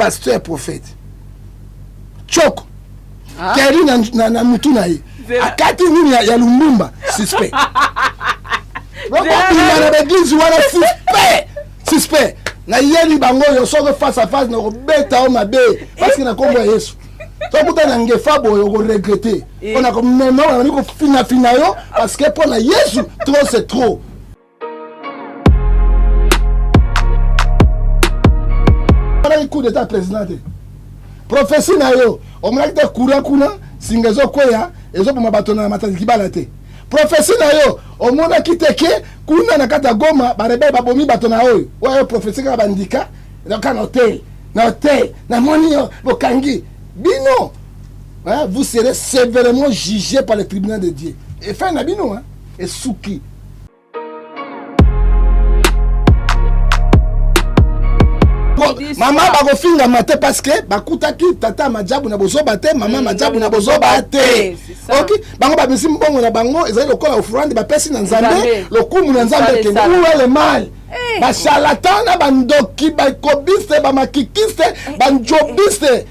Pasteur prophète choko ah. Keri na, na, na mutu na ye akati nini ya, ya lumbumba suspect bokobima na baeglise wana suspect suspect nayeli bango oyo soki face à face nakobeta yo mabe parce que na nkombo ya yesu tokuta na ngefa boye okoregrete mpo na komema oyo nabandi kofinafina yo parce que mpo na yesu trop c'est trop. Omonaki coup d'état président te prophétie na yo omonaki te courant kuna singa ezokweya ezoboma bato na matadi kibala te prophétie na yo omonaki te ke kuna na kati ya goma barebele babomi bato na oyo oyo prophétie kaka bandika kaka na hotel na hotel namoni yo bokangi bino hein, vous serez sévèrement jugé par le tribunal de Dieu efai na bino hein, esuki. Mama bakofingama te parce que bakutaki tata majabu na bozoba te mama majabu na bozoba te. Ok, bango babimisi mbongo na bango ezali lokola offrande bapesi na nzambe lokumu na nzambe ekende. Où est le mal? Bacharlatan na bandoki bakobiste bamakikiste banjobiste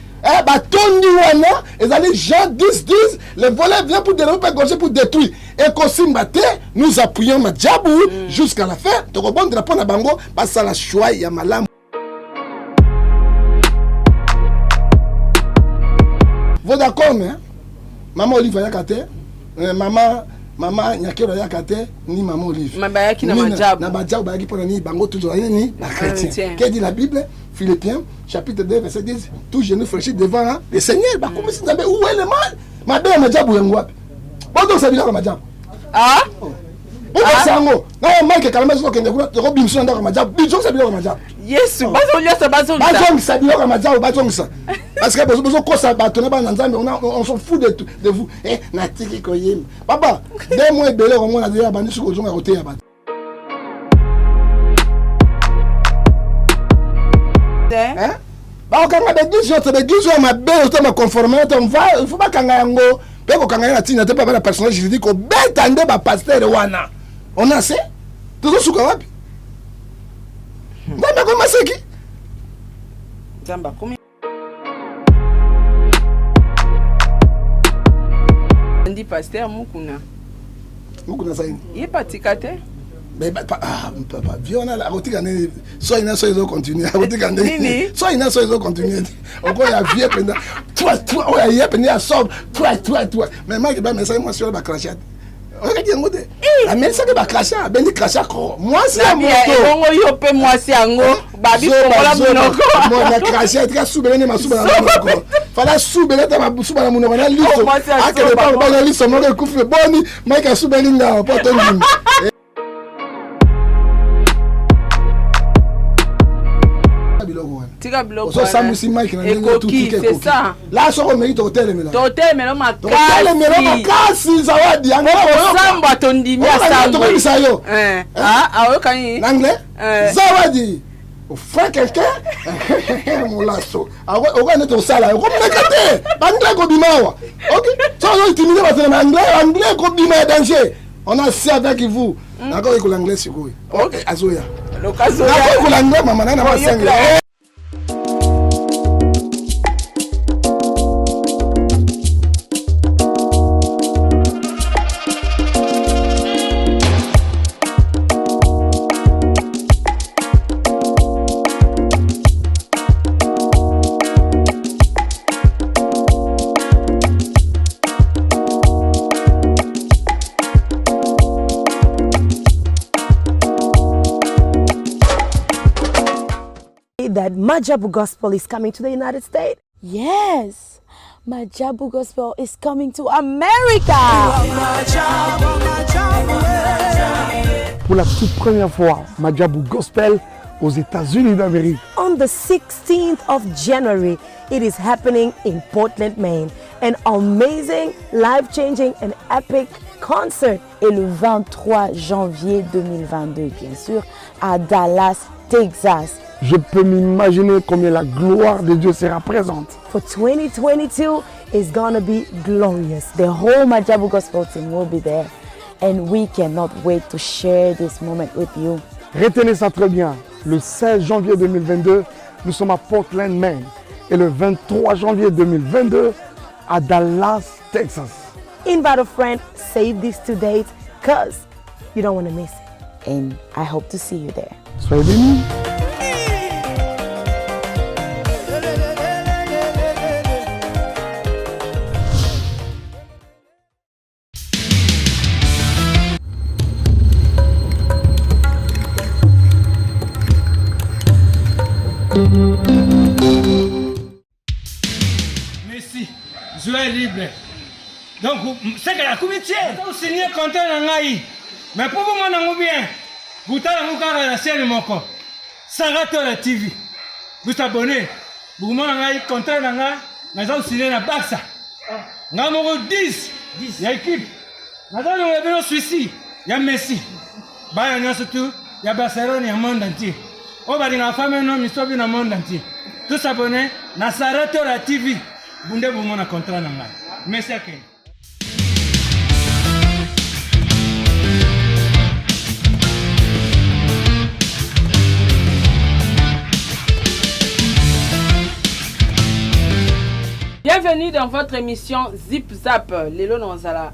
batondi wana ezali Jean 10 10 le voleur vient pour dérober, pour égorger, pour détruire. Ekosimba te, nous appuyons majabu jusqu'à la fin. Tokobondela mpo na bango basala choix ya malamu. Vodacom, hein? Mama Olive ayaka te, mama mama Nyakero ayaka te, ni mama Olive. Ma bayaki na majabu. Na majabu bayaki mpona nini? Bango toujours nini? Ba chrétien. Que dit la Bible? Philippiens chapitre 2 verset 10, tout genou fléchit devant le Seigneur. Bakomisi Nzambe, où est le mal? Mabe ya majabu yango wapi? Bozongisa biloko ya majabu. Ah? Bozongisa yango. Na Mike Kalamba soki okende kuna tokobimisa na ndako ya majabu. Bizongisa biloko ya majabu. Yesu, bazongisa bazongisa. Bazongisa biloko ya majabu, bazongisa. Parce que bozokosa bato na bana Nzambe, on s'en fout de vous. Eh, natiki koyemba. Papa, 2 mois ebele komona deja bandi soki ozonga koteya bato. Hein? Bakokanga baeglise nyonso, baeglise oyo mabe otama conforme te, il faut bakanga yango mpe kokanga ye na ntina te mpe na personnage juridique kobeta nde bapastere wana. On a se tozosuka wapi? Nzambe akomi maseki. Nzambe akomi ndi pasteur Mukuna. Mukuna saini. Ye patika te. Mais ah, papa, vieux wana akotika nini? Soki na soki ezo continuer, akotika nini? Soki na soki ezo continuer. Okoya vieux mpenza. Toi toi oya ye mpenza ya sobre. Toi toi toi. Mais Mike ba mesaki mwasi wana ba crachat. Oyokaki yango te? Amelisaki ba crachat, abendi crachat ko. Mwasi ya moto. Ebongo yo mpe mwasi yango babi fongola monoko. Na crachat tika subele nde masuba na monoko. Fala subele ta masuba na monoko na liso. Akende pa bana liso moko ekufi boni Mike asubeli ngawa po tondima. Tika biloko ozosambwisi Mike na ndenge ekoki, c'est ça. La soko omeki tokotelemela. Totelemela makasi. Tokotelemela makasi zawadi yango osambwa tondimi asambwe. Tokoyebisa yo. Ah, aoyokani. Na anglais? Zawadi. Frère quelqu'un molaso okoya neti osala okomeka te baanglais ekobima awa ok so ozointimide bato na baanglais anglais ekobima ya danger. On a si avec vous. Nakoyekola anglais sikoyo. Azoya nakoyekola anglais mama na na masangi. That Majabu Gospel is coming to the United States. Yes, Majabu Gospel is coming to America. Pour la toute première fois, Majabu Gospel aux États-Unis d'Amérique. On the 16th of January, it is happening in Portland, Maine. An amazing, life-changing and epic concert. Et le 23 janvier 2022, bien sûr, à Dallas, Texas. Je peux m'imaginer combien la gloire de Dieu sera présente. For 2022 is gonna be glorious. The whole Majabu Gospel team will be there. And we cannot wait to share this moment with you. Retenez ça très bien. Le 16 janvier 2022, nous sommes à Portland, Maine. et le 23 janvier 2022 à Dallas, Texas. Invite a friend, save these two dates, cause you don't want to miss it. And I hope to see you there. Soyez bénis. Messi, joueur libre. Donc, c'est que la comité, vous signez contrat na ngai. Mais pour vous mon yango bien, vous tala ngo kaka na chaîne moko. Sarah Tola TV. Vous abonnez. Vous mona ngai contrat na ngai, naza signer na Barça. Ngai moko 10 ya équipe. Naza longola bino Suisse ya Messi. Bana nyonso tu ya Barcelone ya monde entier. Oyo balingaka femme no misobi na monde entier. Tous abonnés na Sarah Tola TV. Bunde bomona contrat na ngai. Messi akende. Bienvenue dans votre émission Zip Zap. Lelo nazala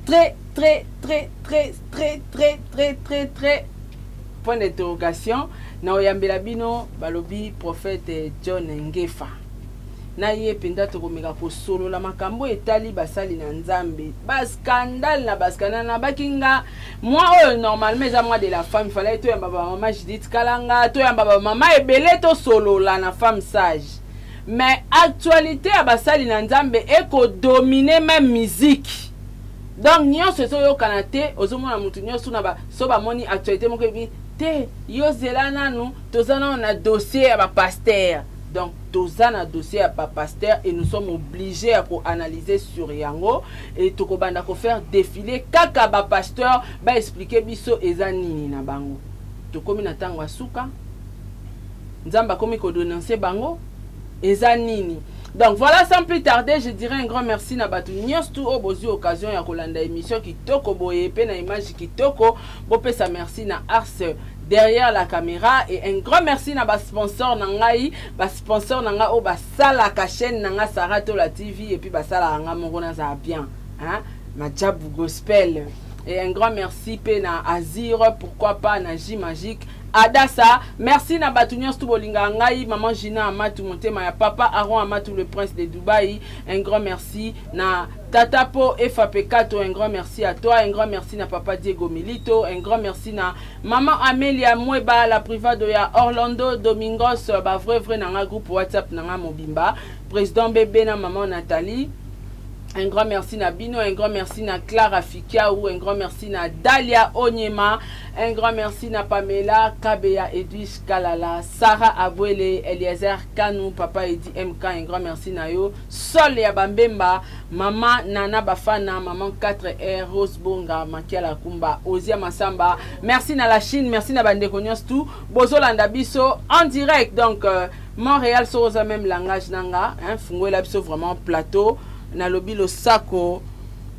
très très très très très très très très très point d'interrogation na oyambela bino balobi prophète John Ngefa. Na ye mpenza tokomeka kosolola makambo etali basali na Nzambe, ba scandale na ba scandale na baki nga moi oyo normalement eza mois de la femme, fallait toyamba ba mama Judith Kalanga, toyamba ba mama ebele tosolola na femme sage. Mais actualité ya basali na Nzambe eko dominer même musique. Donc nyonso ezoyokana te, ozomona mutu nyonso na ba so bamoni actualité moko ebi te, yo zela nanu, toza nanu na dossier ya ba pasteur. Donc toza na dossier ya ba pasteur et nous sommes obligés ya ko analyser sur yango et tokobanda ko faire défiler kaka ba pasteur ba expliquer biso eza nini na bango. Tokomi na tango ya suka. Nzambe akomi ko denoncer bango eza nini. Donc voilà, sans plus tarder, je dirais un grand merci na batu nyonso tout oyo bozwi occasion ya kolanda émission kitoko boye pe na image kitoko. Bopesa merci na Ars derrière la caméra et un grand merci na ba sponsor na ngai, ba sponsor na ngai oyo basalaka chaîne na ngai Sarah Tola TV et puis basalaka ngai moko nazala bien, hein, Majabu Gospel. Et un grand merci pe na Azir, pourquoi pas na J Magique, Adassa. Merci na batu nyonso tout bolinga ngai, maman Gina Amatu motema ya papa Aaron Amatu le prince de Dubaï. Un grand merci na Tata Po Efapekato, un grand merci à toi, un grand merci na papa Diego Milito, un grand merci na maman Amelia Mweba la privado ya Orlando Domingos, ba vrai vrai na nga groupe WhatsApp na nga mobimba, président bébé na maman Nathalie. Un grand merci na bino, un grand merci na Clara Fikiaou, un grand merci na Dalia Onyema, un grand merci na Pamela Kabeya Edwige Kalala, Sarah Abwele, Eliezer Kanu, papa Edi MK, un grand merci na yo, Sol ya Bambemba, maman Nana Bafana, maman 4R, Rose Bonga, Makiala Kumba, Ozia Masamba. Merci na la Chine, merci na bandeko nyonso tout. Bozolanda biso en direct. Donc Montréal soza même langage nanga, hein, fungola biso vraiment plateau. Na lobi losako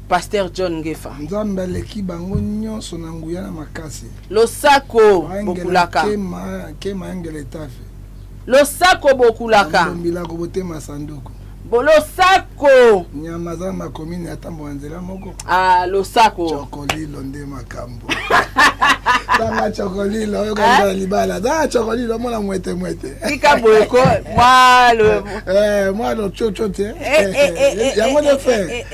Pasteur John Ngefa. Nzambe aleki bango nyonso na nguya na makasi. Losako bokulaka. Kema kema engele tafe. Losako bokulaka. Ndombila kobotema sanduku. Losako. Nyama za makomini ya tambo nzela moko. Ah, losako. Chokolilo nde makambo. Tanga chokolilo oyo kanda libala. Da chokolilo mona mwete mwete. Tika boyeko mwa le mwa lo chocho te. Yango nde fin.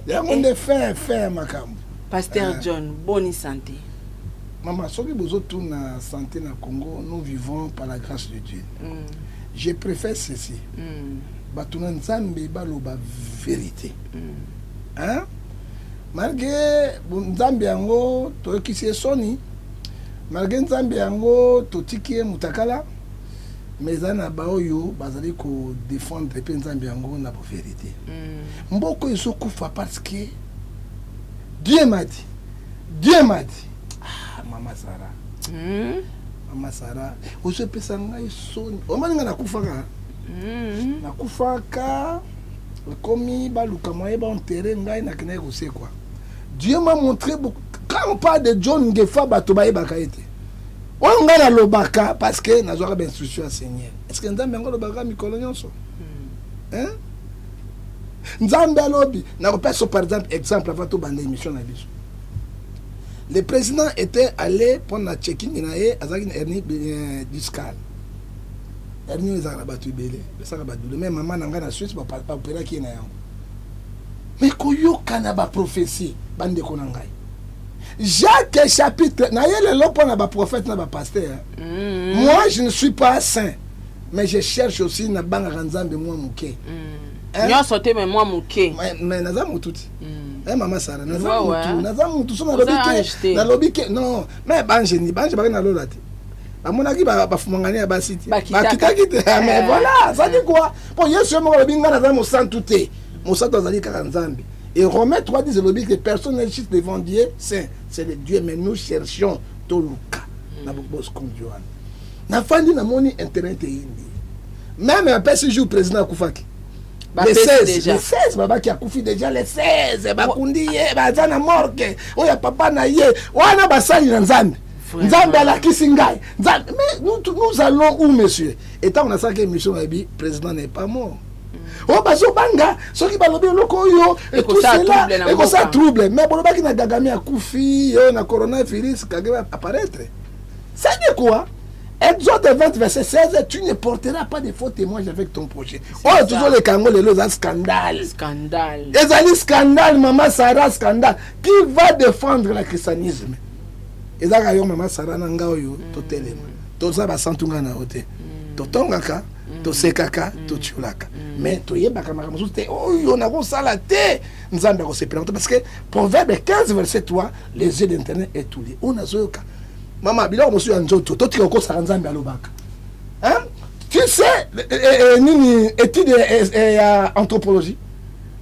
Yango nde fin fin makambo. Pasteur John, bonne santé. Maman, soki bozotuna santé na Congo, nous vivons par la grâce de Dieu. Je préfère ceci. Batuna Nzambe baloba vérité. Hein? Malgré Nzambe yango toyokisi ye soni, malgré Nzambe yango totiki ye mutakala, mais eza na baoyo bazali ko défendre pe Nzambe yango na bo vérité. Mboko ezokufa parce que Dieu m'a dit. Dieu m'a dit. Ah, Mama Sarah. Mama Sarah, ozopesa ngai soni. Omoni nga nakufaka. Nakufaka ekomi baluka moyen ba enterrer ngai nakendaki kosekwa. Dieu m'a montré beaucoup. Quand on parle de John Ngefa, bato bayebaka ye te. Oyo ngai nalobaka parce que nazwaka bainstruction ya Seigneur. Est ce que Nzambe yango alobaka mikolo nyonso? Hein? Nzambe alobi, nakopesa par exemple exemple avant tobanda émission na biso. Le président était allé mpona checking na ye, azalaki na hernie discale. Hernie oyo ezalaka na bato ebele, esaka badouleur. Mais mama na ngai na Suisse baopéraki ye na yango. Mais koyoka na baprophétie, bandeko na ngai, Jacques chapitre na ye lelo mpona baprophète na bapasteur. Moi, je ne suis pas saint, mais je cherche aussi, nabangaka Nzambe mwa moke. Hein? Nyonso te, mais mwa moke. Mais naza motu ti. Eh, mama Sara, naza motu, naza motu. So Oza nalobi ange ke te. Nalobi ke non, mais bange ni bange baki nalola te, bamonaki bafumangani ya basi te. Bakitaka. Bakitaki te. Mais voilà, ça dit quoi? Po Yesu ye moko alobi: ngai naza mosantu te, mosantu azali kaka Nzambe. Et Romains 3 10 elobi que personne n'est juste devant Dieu saint, c'est le Dieu. Mais nous cherchons, toluka na boskonzi wana. Nafandi, namoni internet eyindi, même apesi jour président akufaki, le Bapesi 16. Déjà. Le 16 babaki akufi déjà, le 16 bakundi ye, baza na morgue oyo ya papa na ye wana. Basali na Nzambe, Nzambe alakisi ngai, Nzambe. Mais nous, nous allons où, monsieur? Et ntango nasalaki émission, nayebi président n'est pas mort. Oyo bazobanga soki balobi eloko oyo et tout Ekosala cela trouble na ekosala mboka. trouble. Mais bolobaki na Kagame akufi, oyo na coronavirus Kagame apparaître. Ça dit quoi? Exode 20 verset 16: tu ne porteras pas de faux témoignages avec ton prochain. Oyo tozoleka yango lelo eza scandale. Scandale. Ezali scandale, mama Sara, scandale. Qui va défendre la christianisme? Ezaka yo, mama Sara, na ngai oyo totelema. Toza basantu, ngai na yo te. Totongaka, tosekaka, totiolaka, mais toyebaka makambo mosusu te. Oyo nakosala te, Nzambe akosepela te, parce que Proverbe 15 verset 3: les yeux d'Internet est tout oyo nazoyoka. Mama, biloko mosusu ya nzoto, totika kokosaka. Nzambe alobaka. Hein? Tu sais, nini, étude ya anthropologie.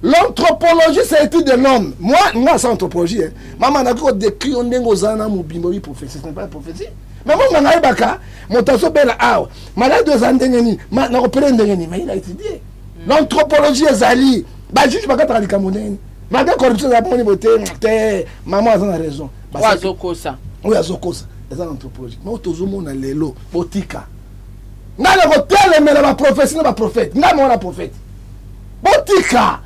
L'anthropologie, c'est étude de l'homme. Moi, nga sa anthropologie, hein. Mama, nakoki kodécrire ndenge ozala na mobimba. Oyi prophétie, ce n'est pas prophétie, mais mo nganga ayebaka moto azobela awa, maladi eza ndenge nini, nakopele ndenge nini. Mais il a étudié l'anthropologie. Ezali bajuge bakataka likambo ndenge nini, malgré corruption eza moni bo te te. Mama aza na raison. Oyo azokosa. Oyo azokosa eza na anthropologie. Mais oyo tozomona lelo, botika ngai na kotelemela baprophétie na baprophète. Ngai moko na prophète, botika.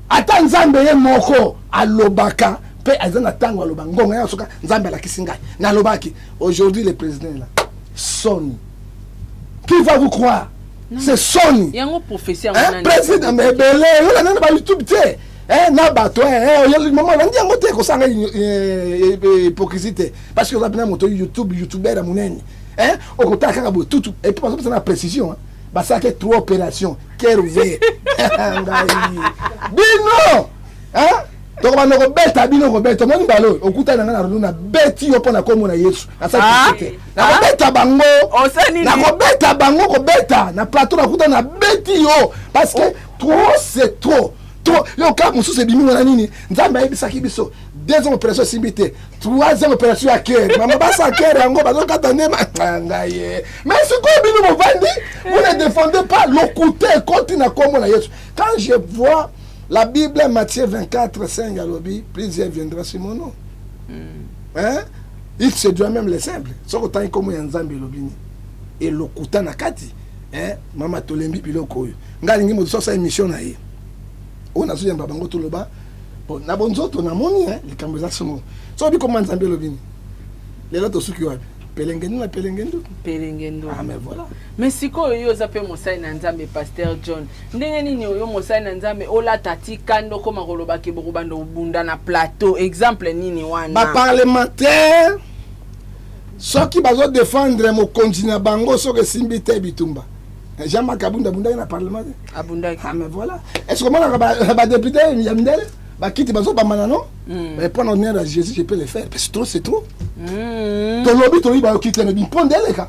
Ata Nzambe ye moko alobaka mpe aza na ntango aloba ngonga ya soka. Nzambe alakisi ngai, nalobaki. Aujourd'hui, le président est là, soni. Qui va vous croire? C'est soni. Yango prophétie yango Hein, nani? Président, mais ebele oyo nani ba YouTube te, na bato, mama olandi yango te. Kosanga hypocrisie te, parce que oza mpena moto YouTube, youtuber ya monene. Okotala kaka boye tutu, et puis bazopesa na précision, basalaki trois opérations, cœur ouvert. Ngai bino, tokobanda kobeta bino, kobeta. Omoni mbala oyo okutani na ngai na ronu, nabeti yo mpo na komona Yesu. Nasali te, nakobeta bango. Osali nini? Nakobeta bango, kobeta na plateau. Nakuta, nabeti yo, parce que trop c'est trop, trop. Yo ka mosusu ebimi wana nini? Nzambe ayebisaki biso deuxième opération esimbi te, troisième opération ya cœur. Mama, basa cœur yango bazokata nde ngai ye. Mais sikoyo bino bovandi, vous ne défendez pas. Lokuta ekoti na kombo na Yesu. Quand je vois la Bible, Matthieu 24 5 alobi: plusieurs viendra sur mon nom, hein? Il séduit même les simples. Soki otangi kombo ya Nzambe, elobi nini? Elokuta na kati, hein? Mama, tolembi biloko oyo. Ngai alingi moto so asala émission na ye oyo nazoyamba bango, toloba. Bon, na bonzoto namoni, hein, likambo eza songo. So obi koma Nzambe elobi nini? Lelo tosuki wapi? Pelengendu na pelengendu. Pelengendo. Ah, mais voilà. Mais sikoyo yo oza mpe mosali na Nzambe, pasteur John. Ndenge nini oyo mosali na Nzambe olata tika nde okóma kolobaki bokobanda kobunda na plateau? Exemple nini wana? Baparlementaire, soki bazodefendre mokonzi na bango, soki esimbi te, bitumba. Jean-Marc Abunda abundaki na parlement te? Abundaki. Ah, mais voilà. Est ce que omonaka badéputé ya mindele bakiti bazobambana? Non. Mais mpo na honneur ya Jésus, je peux le faire, parce que trop c'est trop. Tolobi, tolobi, bayoki te, mais mpo nde eleka.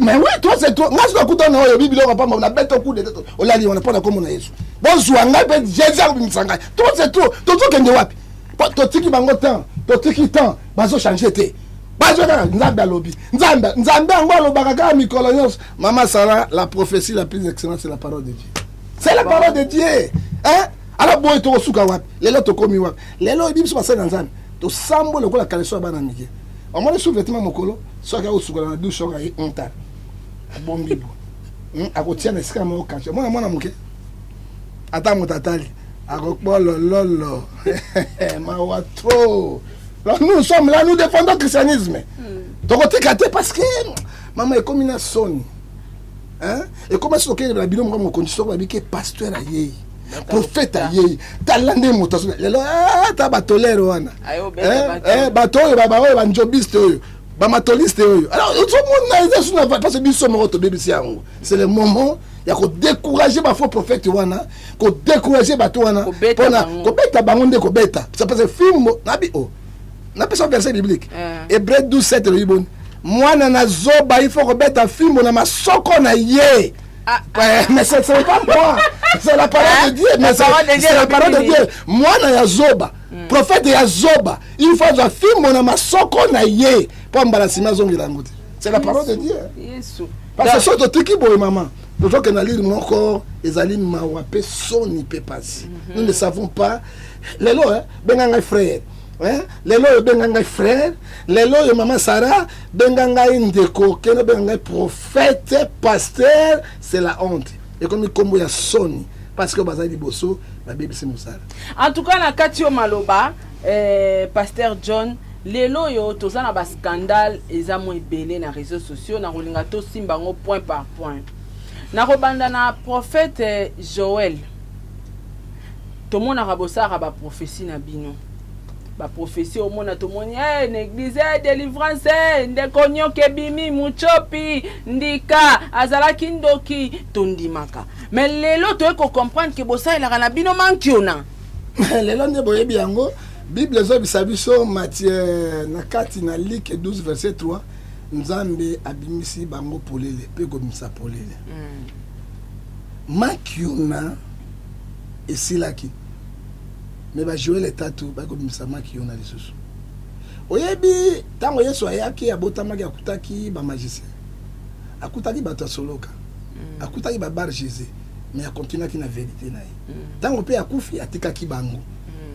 Mais oui, trop c'est trop. Ngai soki akuta na oyo biloko pamba, na beta okude te, olali wana mpo na komona Yesu. Bozwa ngai mpe Jésus akobimisa ngai. Trop c'est trop. Tozokende wapi? Po totiki bango temps, totiki temps, bazochange te. Bazwa kaka Nzambe alobi, Nzambe, Nzambe yango alobaka kaka mikolo nyonso. Mama Sara, la prophétie la plus excellente, c'est la parole de Dieu, c'est la parole de Dieu, hein? Alors boye tokosuka wapi? Lelo tokomi wapi? Lelo oyebi biso basali na Nzambe tosambo lokola kaleso ya bana mike. Omoni sous-vêtement mokolo soki akosukola na douche, soki aye onta abombi bo, akotia na esika moko kasi omona mwana moke, ata moto atali akokbolololo, mawa trop. Donc nous sommes là, nous défendons christianisme. Tokotika te parce que mama ekomi na soni. Ekoma soki okende na bino moko mokonzi, soki babiki pasteur ayei, prophète ayei, tala nde moto azo lelo ata batolere wana, bato oyo baoyo banjobiste oyo, bamatoliste oyo. Alors ozomona eza suna parce que biso moko tobebisi yango. C'est le moment ya kodécourager bafaux prophète wana, kodécourager bato wana, mpona kobeta bango nde kobeta. Parce que fimbo nabi o napesa verset biblique, Hébreu 12 7 elobi boni? Mwana na zoba, il faut kobeta fimbo na masoko na ye. Ah, ah. Mais ce n'est pas moi, c'est la parole de Dieu. Mais c'est la parole de Dieu. Mwana ya zoba, prophète ya zoba, il faut azwa fimbo na masoko na ye mpo mbala nsima azongela yango te. C'est la parole de Dieu. Parce que soki totiki boye, mama, tozokende na lire moko ezali mawa mpe soni mpe pasi. Nous ne savons pas lelo. Benga ngai frère, lelo oyo benga ngai frère, lelo oyo mama Sara benga ngai ndeko, kende benga ngai prophète, pasteur, c'est la honte. Ekomi nkombo ya soni parce que bazali liboso babebisi mosala. En tout cas, na kati oyo maloba, pasteur John, lelo oyo toza na bascandale eza mwa ebele na réseaux sociaux. Na kolinga tosimba yango point par point. Nakobanda na prophète Joel. Tomonaka bosalaka baprophétie na bino, baprophétie omona tomoni hey, na église, hey, délivrance, hey, ndeko nyoka ebimi, muchopi ndika azalaki ndoki, tondimaka. Mais lelo toye kocomprendre ke bosalelaka na bino mankiona. Lelo nde boyebi yango. Bible ezobisa biso Matthieu na kati na Luc 12 verset 3: Nzambe abimisi bango polele mpe kobimisa polele. Makiona esilaki, me bajoel etatu baki kobimisa makiona lisusu. Oyebi, ntango Yesu ayaki, abotamaki, akutaki bamagicien, akutaki bato ya soloka, akutaki babar Jésus, mais akontinuaki na vérité na ye. Ntango mpe akufi, atikaki bango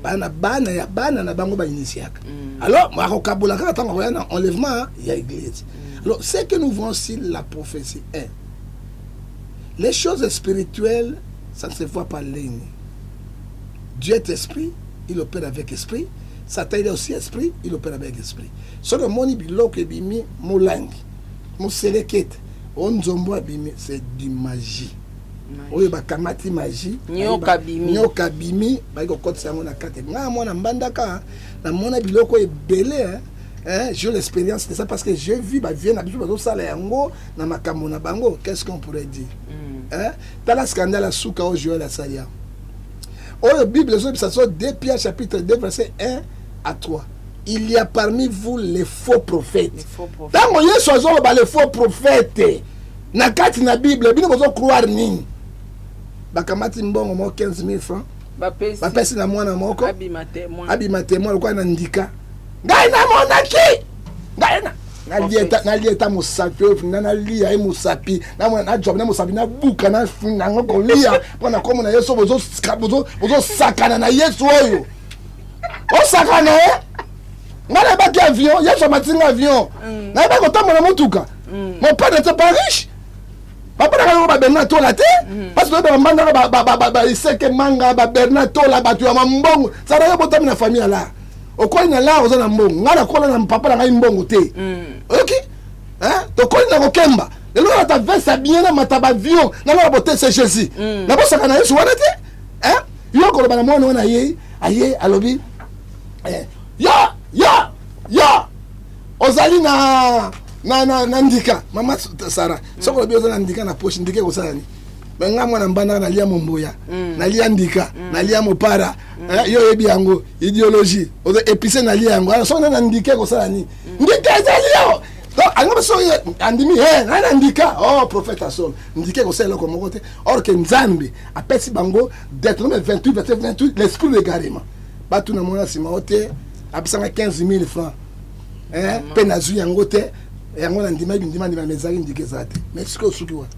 bana, bana ya bana na bango bainitiaka. Alors akokabola kaka ntango akoya na enlèvement ya église. Alors ce que nous voyons sur la prophétie, un, les choses spirituelles, ça ne se voit pas l'œil nu. Dieu est esprit, il opère avec esprit. Satan, il est aussi esprit, il opère avec esprit. Soki omoni biloko ebimi, molangi moselekete o nzombo abimi, c'est du magie oyo bakamati magie. Nyoka bimi. Nyoka bimi, baki kokotisa yango na kati. Ngai mwana mbandaka, namona biloko ebele, hein, j'ai l'expérience de ça parce que j'ai vu bavie na biso bazosala yango na makambo na bango. Qu'est-ce qu'on pourrait dire, hein? Tala scandale ya suka oyo Joel asali yango oyo. Bible ezobisa so 2 Pierre chapitre 2 verset 1 à 3: il y a parmi vous les faux prophètes. Ntango Yesu azoloba les faux prophètes na kati na Bible, bino bozocroire nini? Bakamati mbongo moko 15 000 francs, bapesi na mwana moko abima témoin lokola na ndika. Ngai namonaki, ngai nalia eta mosapi oyo nga nalia ye mosapi, najwa na mosapi, nabuka nango kolia mpo na komona Yesu. Bozosakana na Yesu oyo, osakana ye. Ngai nayebaki avion, Yesu amatinga avion, nayebaki kotambola motuka. Mon père n'était pas riche, papa nanga yoko babernard Tola te, parce que toyeba bambandaka baiseke manga, babernard Tola, bato ya mambongo. Sara, yo botami na famille ya lar, okoli na lar, oza na mbongo. Ngai nakola na papa na ngai mbongo te. Oyoki, tokoli na kokemba. Lelo nalata veste ya bien, namata bavion, nalala bote, c'est Jésus. Nabosaka na Yesu wana te. Yo koloba na mwana wana ye aye alobi ya ya ya ozali na ndika. Mama Sara, soki olobi oza na ndika na poche, ndika ekosala nini? Me nga mwana mbandaka, nalia momboya, nalia ndika, nalia mopara. Yo oyebi yango, idéologie oza épicé, nalia yango. Alors soki na ndika ekosala nini? Ndika ezali yo. Donc alinga soki andimi ngai na ndika, oh, prophète asolo, ndika ekosala eloko moko te. Or ke Nzambe apesi bango Deutéronome 28 verset 28, l'esprit d'égarement. Batuna mwana nsima o te, apesanga 15 000 francs mpe nazwi yango te, yango na ndima ndima ndima, mais ezalaki ndika, ezala te. Mais sikoyo osuki wana.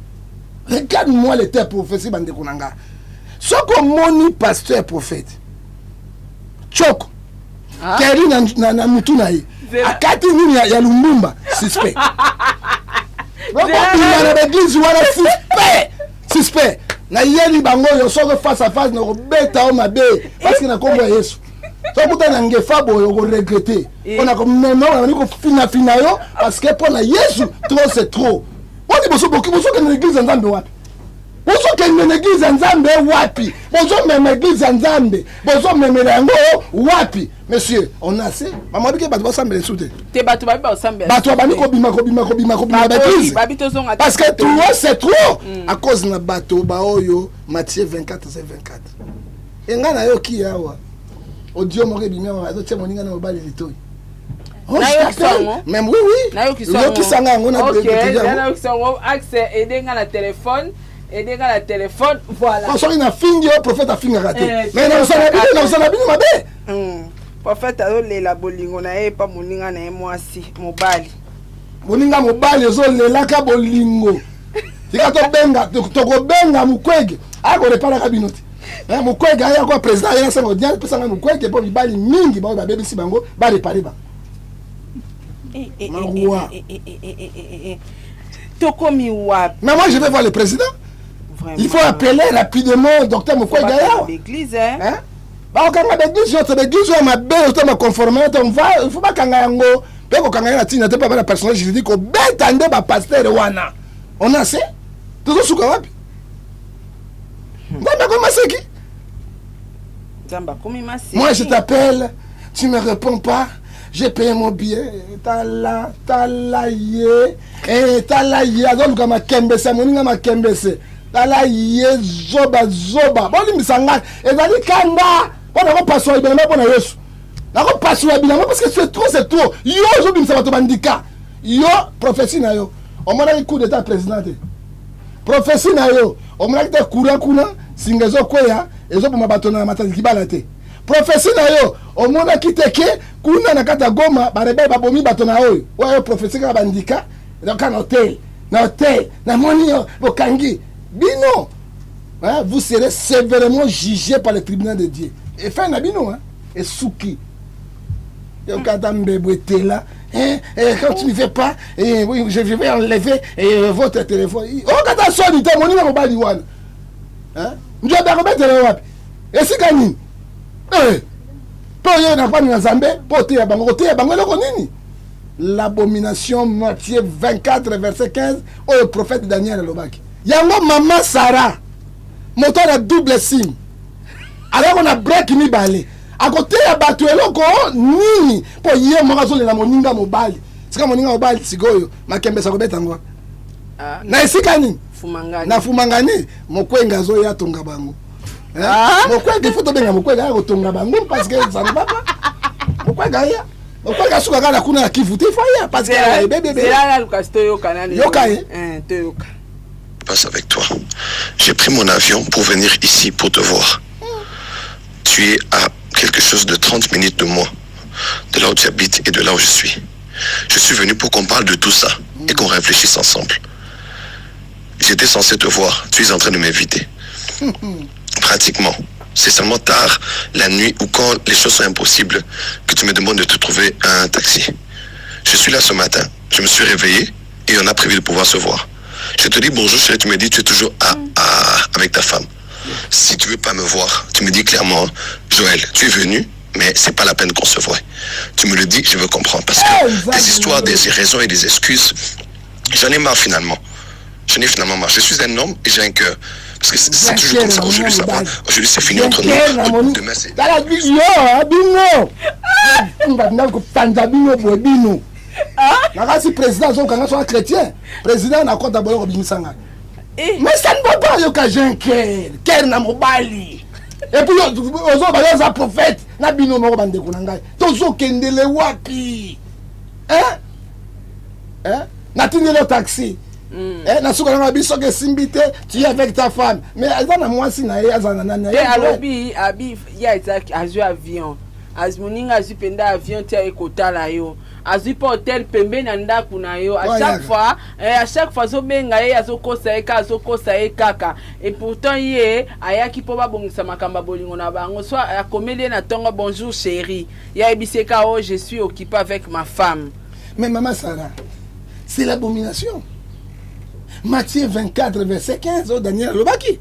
Regarde moi le terre prophétie, bandeko na nga, soki omoni pasteur prophète choko keri na mutu na ye. Akati nini ya Lumbumba, suspect. Bobima na baeglise wana, suspect, suspect. Nayeli bango oyo, soki face à face, nakobeta yo mabe, parce que na nkombo ya Yesu, soki na ngefa boye, okoregretter mpona komema oyo nabandi kofinafina yo, parce que mpo na Yesu, trop c'est trop. Po liboso bozokende na église ya Nzambe wapi? Bozokende na église ya Nzambe wapi? Bozomema église ya Nzambe, bozomemela yango wapi? Monsieur, on a assez. Mama bike, bato basambela esu te. Te, bato babi basambela. Bato babandi kobima, kobima, kobima, kobima baeglise, parce que trop c'est trop, à cause na bato baoyo. Matthieu 24 c'est 24. Engai nayoki awa audio moko ebimi awa, azotia moninga na mobali litoi. Même oui, yokisanga yango. Nayokisa yango. Axe, aide nga na téléphone, aide nga na téléphone, voilà. Soki nafingi yo, prophète afingaka te, mais nakosala bino mabe. Prophète azolela bolingo na ye epa moninga na ye mwasi mobali. Moninga mobali ezolelaka bolingo. Tika tobenga, tokobenga Mukwege, akoreparaka bino te. Mukwege aya kwa président, aya nasenga audience, pesanga Mukwege, mpo mibali mingi baoyo babebisi bango, barepare bango. Marois. Tokomi wapi? Mais moi, je vais voir le président. Vraiment. Il faut appeler rapidement docteur Mukwege aya. L'église, hein? Hein? Bakokanga baeglise nyonso, baeglise oyo mabe, oyo maconforme te, il faut bakanga yango. Mpe kokanga ye na ntina te, mpo bana personnage juridique, kobeta nde bapasteur wana. On a se tozosuka wapi? Nzambe akomi maseki. Nzambe akomi maseki. Moi, je t'appelle, tu me réponds pas, j'ai payé mon billet. Tala, tala ye. Tala ye, azoluka makembese, moninga makembese. Tala ye, zoba, zoba. Bolimbisa ngai, ezali kanda mpo nakopasula bilamba mpo na Yesu, nakopasula bilamba, parce que c'est trop, c'est trop. Yo ozobimisa bato bandika. Yo, prophétie na yo, omonaki coup d'état président te? Prophétie na yo, omonaki te courant kuna, singa ezokweya, ezoboma bato na Matadi Kibala te? Prophétie na yo, omonaki te ke kuna na kati ya Goma, barebele babomi bato na oyo oyo? Prophétie kaka bandika kaka na hotel, na hotel. Namoni yo, bokangi bino, hein, vous serez sévèrement jugé par le tribunal de Dieu. Efai na bino, hein, esuki. Yokata mbebo etela, hein, eh, quand tu ne fais pas, eh, oui, je vais enlever, eh, votre téléphone. Okata soni te, moninga mobali wana, hein? Nzambe akobetela wapi, esika nini? Mpo oyo na kwani na Nzambe, mpo oteya bango, koteya bango eloko nini? L'abomination, Matthieu 24 verset 15, oyo prophète Daniel alobaki yango. Mama Sara, moto na double sim, alako na break mibale, akoteya bato eloko nini? Mpo ye moko azolela moninga mobali. Sika moninga mobali sikoyo, makembesa akobeta yango na esika nini? Na Fumangani. Mokwenge azoya tonga bango. Mokwenge, faut tobenga Mokwenge aya kotonga bango, parce que ça ne va pas. Mokwenge aya, mokwenge asuka kaka na kuna na Kivu te, faut aya, parce que ebebebe. Yoka ye. Toyoka. Passe avec toi. J'ai pris mon avion pour venir ici pour te voir. Tu es à quelque chose de 30 minutes de moi, de là où tu habites et de là où je suis. Je suis venu pour qu'on parle de tout ça et qu'on réfléchisse ensemble. J'étais censé te voir, tu es en train de m'éviter. Pratiquement. C'est seulement tard, la nuit ou quand les choses sont impossibles, que tu me demandes de te trouver un taxi. Je suis là ce matin, je me suis réveillé et on a prévu de pouvoir se voir. Je te dis bonjour chérie, tu me dis tu es toujours avec ta femme. Si tu veux pas me voir, tu me dis clairement, Joël, tu es venu, mais c'est pas la peine qu'on se voie. Tu me le dis, je veux comprendre. Parce que des histoires, des raisons et des excuses, j'en ai marre finalement. J'en ai finalement marre. Je suis un homme et j'ai un cœur. Parce que c'est toujours comme ça. Aujourd'hui, ça va. Aujourd'hui, c'est fini entre nous. Demain, c'est. Tala yo, bino kopanza bino boye, bino nakasi président azokanga soka chrétien, président nakota boye kobimisa ngai, mais ça ne va pas. Yoka, j'ai un cœur, cœur na mobali. Et puis ozoba, yo oza prophète na bino moko. Bandeko na ngai, tozokendele wapi, hein? Hein? Natindeli yo taxi, na suka nanga biso soki esimbi te, tu es avec ta femme, mais aza na mwasi na ye, aza na nani na ye. Alobi abi ye azwi avion, moninga azwi mpenza avion ti aye kotala yo. Azwi mpe hotel pembeni ya ndako na yo. À chaque fois, à chaque fois azobenga ye, azokosa ye kaka, azokosa ye kaka. Et pourtant ye ayaki mpo babongisa makambo ya bolingo na bango. So akomeli ye na ntongo: "Bonjour chéri", ye ayebisi ye kaka: "Oh, je suis occupé avec ma femme." Mais maman Sarah, c'est l'abomination. Matthieu 24 verset 15, oyo Daniel alobaki.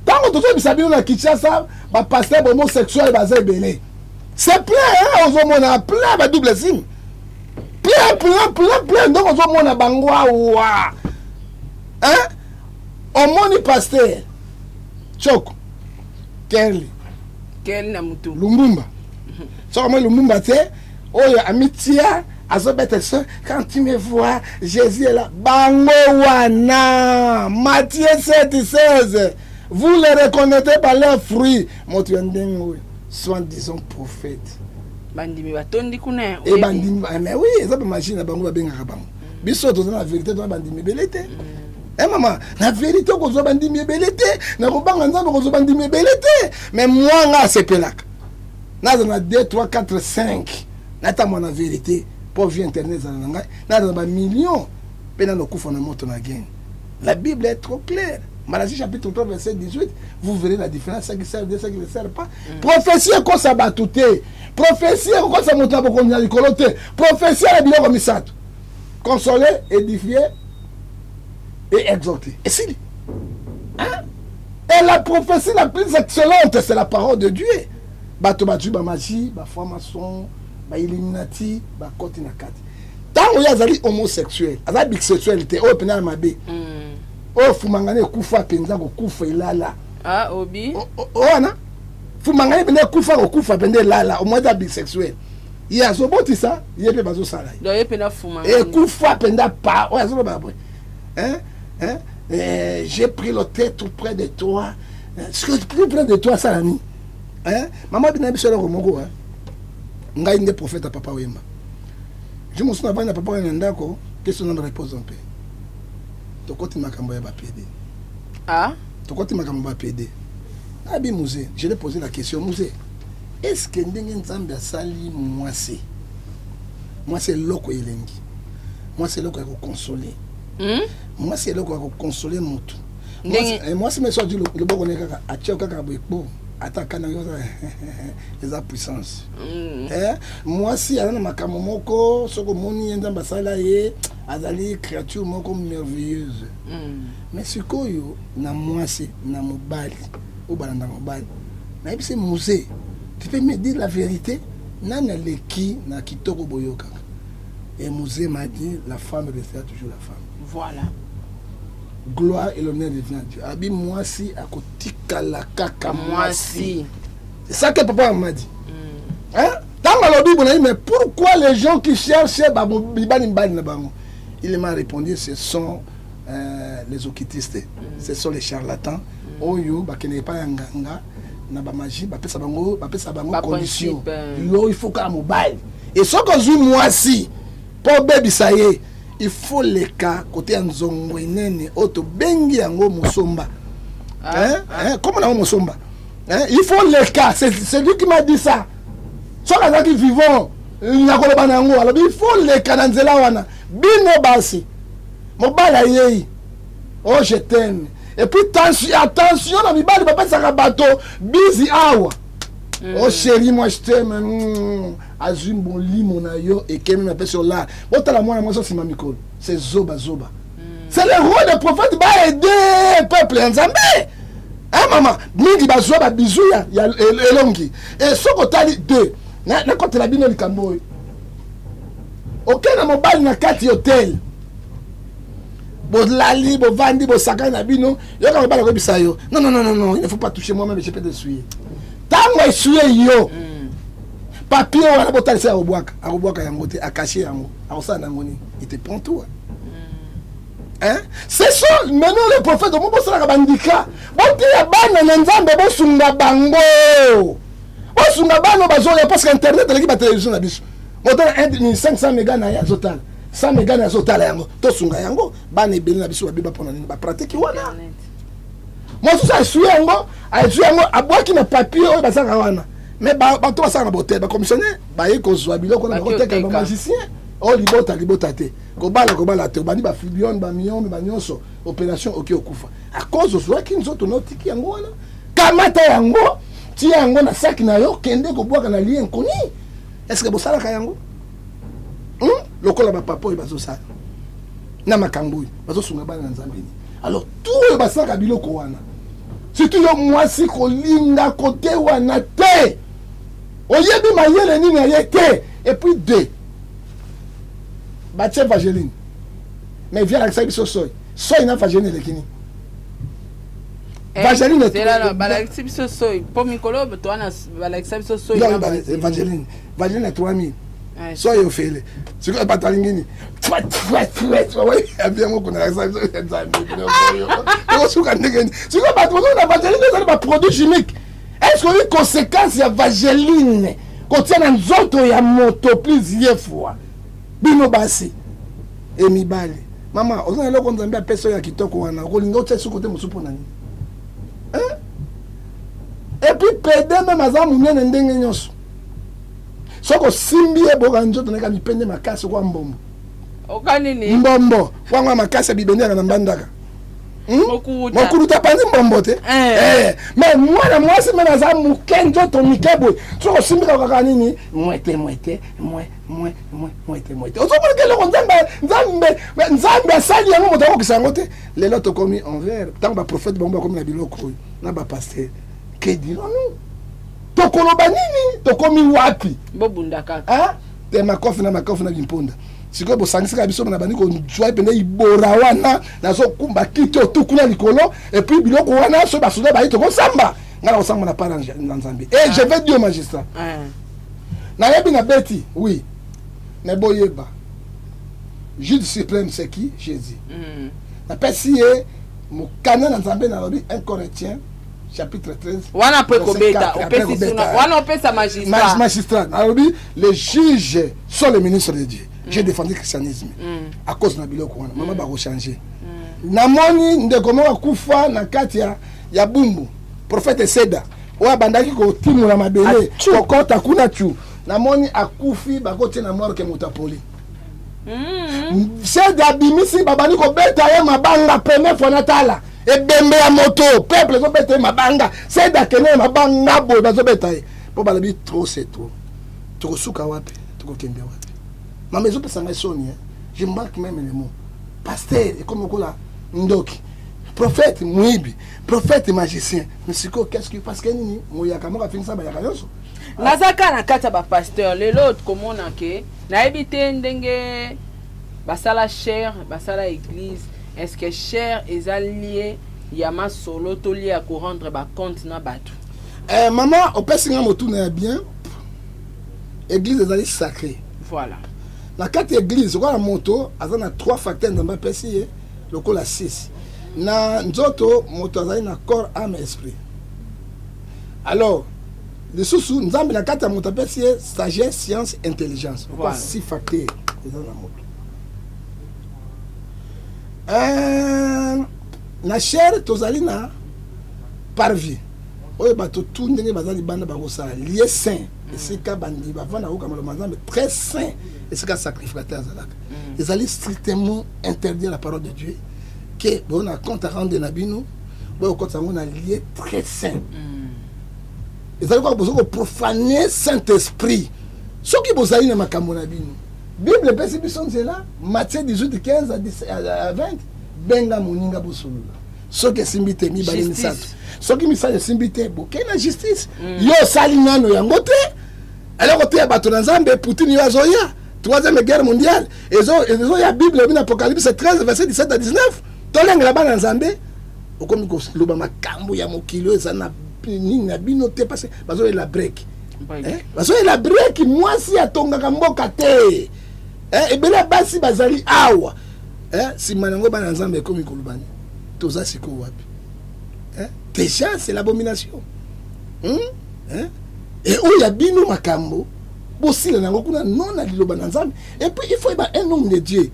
Ntango tozoyebisa bino, na Kinshasa bapasteur homosexuel baza ebele, c'est plein. Ozomona plein badouble sim, plein, plein, plein, plein. Donc ozomona bango awa, hein? Omoni pasteur Choko Kerli. Keli na mutu. Lumbumba. Soki omoni Lumbumba te, oyo amitia azobeta so: "Quand tu me vois, Jésus est là." Bango wana, Matthieu 7 16, vous les reconnaîtrez par leurs fruits. Moto ya ndenge oyo, soi-disant prophète. Bandimi batondi kuna. E bandimi, mais oui, eza bamagie na bango babengaka bango. Biso toza na vérité, toza bandimi ebele te. E mama, na vérité okozwa bandimi ebele te, na kobanga Nzambe okozwa bandimi ebele te. Mais mwanga asepelaka naza na 2 3 4 5, natambola na vérité mpo vie internet ezala na ngai. Naza na bamillion mpe nano okufa na moto na gene. La Bible est trop claire. Malachie chapitre 3 verset 18, vous verrez la différence, ce qui sert Dieu, ce qui ne sert pas. Prophétie ekosa bato te, prophétie ekokosa moto na bokonzi na likolo te. Prophétie ya biloko misato: consoler, édifier et exhorter. Esili, hein? Et la prophétie la plus excellente, c'est la parole de Dieu. Bato bazwi bamagie, bafranc-maçon, bailluminati, bakoti na kati. Ntango ye azali homosexuel, aza bisexuel te, oyo mpenza na mabe, oyo fumangani ekufa mpenza kokufa elala. Ah, obi. Wana fumangani mpenza ekufa kokufa mpenza elala. Omoi eza bisexuel, ye azobotisa ye mpe bazosala ye. Donc ye mpenza fumangani. Ekufa mpenza pa oyo azoloba boye, hein? Hein? J'ai pris l'autel tout près de toi. Ce que plus près de toi asala nini, hein? Mama bina biso eloko moko, hein? Ngai nde prophète ya Papa Oyemba. Je mosusu navandi na Papa Oyemba na ndako, question na repose mpe tokoti makambo ya bapédé. Ah. Tokoti makambo ya bapédé. Nabi muse, je l'ai posé la question: "Muse, est ce que ndenge Nzambe asali mwasi, mwasi eloko elengi, mwasi eloko ya koconsoler, mwasi eloko ya koconsoler motu, mwasi meso adi loboko ne kaka atie kaka boye kpo ata akana yo, eza puissance." Mwasi aza na makambo moko, soki omoni ye, Nzambe asala ye, azali créature moko merveilleuse. Mais sikoyo na mwasi na mobali oyo balanda mobali, nayebisi muse: "Tu peux me dire la vérité, nani aleki na kitoko boyokaka?" Et muse m'a dit: "La femme restera toujours la femme." Voilà. Gloire et l'honneur revient à Dieu. Abi mwasi akotikala kaka mwasi. C'est ça que papa m'a dit, hein? Ntango alobi bonayi: "Mais pourquoi les gens qui cherchent mibali mibali na bango?" Il m'a répondu: "Ce sont les occultistes, ce sont les charlatans oyo bakendeke epai ya nganga na bamagie, bapesa bango, bapesa bango condition: yo, il faut kaka mobali. E soki ozwi mwasi mpo obebisa ye, il faut leka kote ya nzongo enene oyo tobengi yango mosomba." Hein? Comment nango mosomba, hein? Il faut leka. C'est lui qui m'a dit ça. Soki azalaki vivant, nakoloba na yango. Alobi il faut leka na nzela wana. Bino basi, mobali ayei: "Oh, je t'aime." Et puis attention na mibali bapesaka bato bizi awa: "Oh chéri, moi je t'aime." Azwi molimo na yo, ekemi, apesi yo lar. Botala mwana mwasi osima mikolo, c'est zoba zoba. C'est le rôle des prophètes, baaider peuple ya Nzambe. Hein, mama, mingi bazwa babizu ya elongi. E soki otali deux, nakotela bino likambo oyo: okei na mobali na kati hotel, bolali, bovandi, bosakani na bino, yoka mobali akoyebisa yo: "Non, non, non, non, non, il ne faut pas toucher, moi même je peux te essuyer." Ntango essuyer yo, papier wana botalisa, akobwaka, akobwaka yango te, akache yango, akosala nango nini? Il te prend tout, hein? Ce sont maintenant les prophètes omo bosalaka bandika, boteya bana na Nzambe, bosunga bango, bosunga bana bazoya, parce que internet eleki batelevizio na biso. Motala 500 méga na ye, azotala 100 méga na ye, azotala yango. Tosunga yango. Bana ebele na biso babeba mpona nini? Bapratike wana. Mosusu asui yango, azwi yango, abwaki na papier oyo bazalaka wana. Mais bato basala na botel, bacommissionnaire baye kozwa biloko na bakoteka, bamagicien oyo. Libota, libota te, kobala, kobala te. Obandi bafibromes, bamyomes, banyonso, opération, oki okufa à cause ozwaki nzoto na otiki yango wana. Kamata yango, tia yango na saki na yo, kende kobwaka na lieu inconnu. Est ce que bosalaka yango? Lokola bapapa oyo bazosala na makambo oyo, bazosunga bana na Nzambe nini? Alors tout oyo basalaka biloko wana, surtout yo mwasi, kolinga kote wana te. Oyebi mayele nini aye te. Et puis deux, batie vaseline, mais via alakisaki biso soi soi na vaseline eleki nini? Vaseline. Balakisi biso soi mpo mikolo to wana balakisa biso soi. Vaseline, vaseline ya 3000, soi ofele. Sikoyo bato alingi nini? Abiyango kuna, alakisa biso Nzambe tokosuka ndenge nini? Sikoyo bato bazokona vaseline ezali baproduit chimique. Est ce que oyi conséquence ya vaseline kotia na nzoto ya moto plusieurs fois? Bino basi e mibali, mama, oza na eloko Nzambe apesa oyo ya kitoko wana, okolinga otia suko te mosusu mpo na nini? Et puis pédé même aza monene ndenge nyonso, soki osimbi ye, boka nzoto nayeka mipende makasi okwa mbombo. Oka nini? Mbombo wango ya makasi ya bibende yaka na mbandaka. Mokuluta apanzi mbombo te. Mais mwana mwasi même aza moke, nzoto mike boye, soki osimbika kaka nini, mwete mwete mwe mwe mwe mwete mwete, ozomonaka eloko Nzambe, Nzambe, Nzambe asali yango, moto akokisa yango te. Lelo tokomi envers ntango baprophète bango bakomi na biloko oyo na bapasteur. Que dirons-nous? Tokoloba nini? Tokomi wapi? Bobunda kaka. Te, makofi na makofi na bimponda. Sikoyo bosangisaka biso na bandi kozwa mpenza ibora wana, nazokumba kiti otu kuna likolo. Et puis biloko wana, soki basoda bayi, tokosamba. Ngai nakosamba na part na Nzambe et je vais dire au magistrat, nayebi na beti, oui, mais boyeba, juge suprême, c'est qui? Jésus. Napesi ye mokanda na Nzambe, nalobi 1 Corinthiens chapitre 13. Wana mpo ekobeta, opesi wana, opesa magistrat. Magistrat, nalobi les juges sont les ministres de Dieu. J'ai défendu christianisme à cause na biloko wana. Mama, bakochange. Namoni ndeko moko akufa na kati ya Bumbu, prophète Seda oyo abandaki kotimola mabele, kokɔta kuna tu. Namoni akufi, bakotie na morgue, moto apoli. Seda abimisi, babandi kobeta ye mabanga. Première fois natala ebembe ya moto, peuple ezobeta ye mabanga. Seda akende na mabanga boye, bazobeta ye mpo balobi trop c'est trop. Tokosuka wapi? Tokokende wapi? Mama, ezopesa ngai soni. Je manque même le mot. Pasteur ekomi lokola ndoki, prophète moyibi, prophète magicien. Mais sikoyo, qu'est-ce que, parce que nini? Moyaka moko afingisa bayaka nyonso. Naza kaka na kati ya bapasteur. Lelo komona ke nayebi te ndenge basala chaire, basala église. Est ce que chaire eza lieu ya masolo to lieu ya korendre bacompte na bato? Mama, opesi nga motuna ya bien. Église ezali sacré. Na kati ya église, lokola moto aza na trois facteurs Nzambe apesi ye lokola six na nzoto, moto azali na corps, âme, esprit. Alors lisusu Nzambe na kati ya moto apesi ye sagesse, science, intelligence. Lokola six facteurs eza na moto. Na chaire tozali na parvis oyo bato tu ndenge baza libanda bakosala, lieu saint, esika bandi bavanda koyoka maloba Nzambe, très saint, esika sacrificateur azalaka. Ezali strictement interdit à la parole de Dieu ke boyo na compte à rendre na bino, boyokotisa yango na lieu très saint. Ezali kaka boza koprofane Saint Esprit. Soki bozali na makambo na bino, Bible epesi biso nzela, Matthieu 18 15 à 20: benga moninga, bosolola. Soki esimbi te, mibale, misato. Soki misala esimbi te, bokei na justice. Yo osali nano yango te, eloko te ya bato na Nzambe. Poutine yo azoya, troisième guerre mondiale ezoya. Bible elobi na Apocalypse 13 verset 17 à 19, tolengela bana Nzambe. Okomi koloba makambo ya mokili oyo eza na nini na bino te, parce bazoyela break, bazoyela break. Mwasi atongaka mboka te. Ebele ya basi bazali awa nsima nango, bana Nzambe ekomi koloba nini? Toza sikoyo wapi? Déjà c'est l'abomination, Et oyo ya bino makambo bosila nango kuna, non na liloba na Nzambe. Et puis il faut yeba, un homme de Dieu,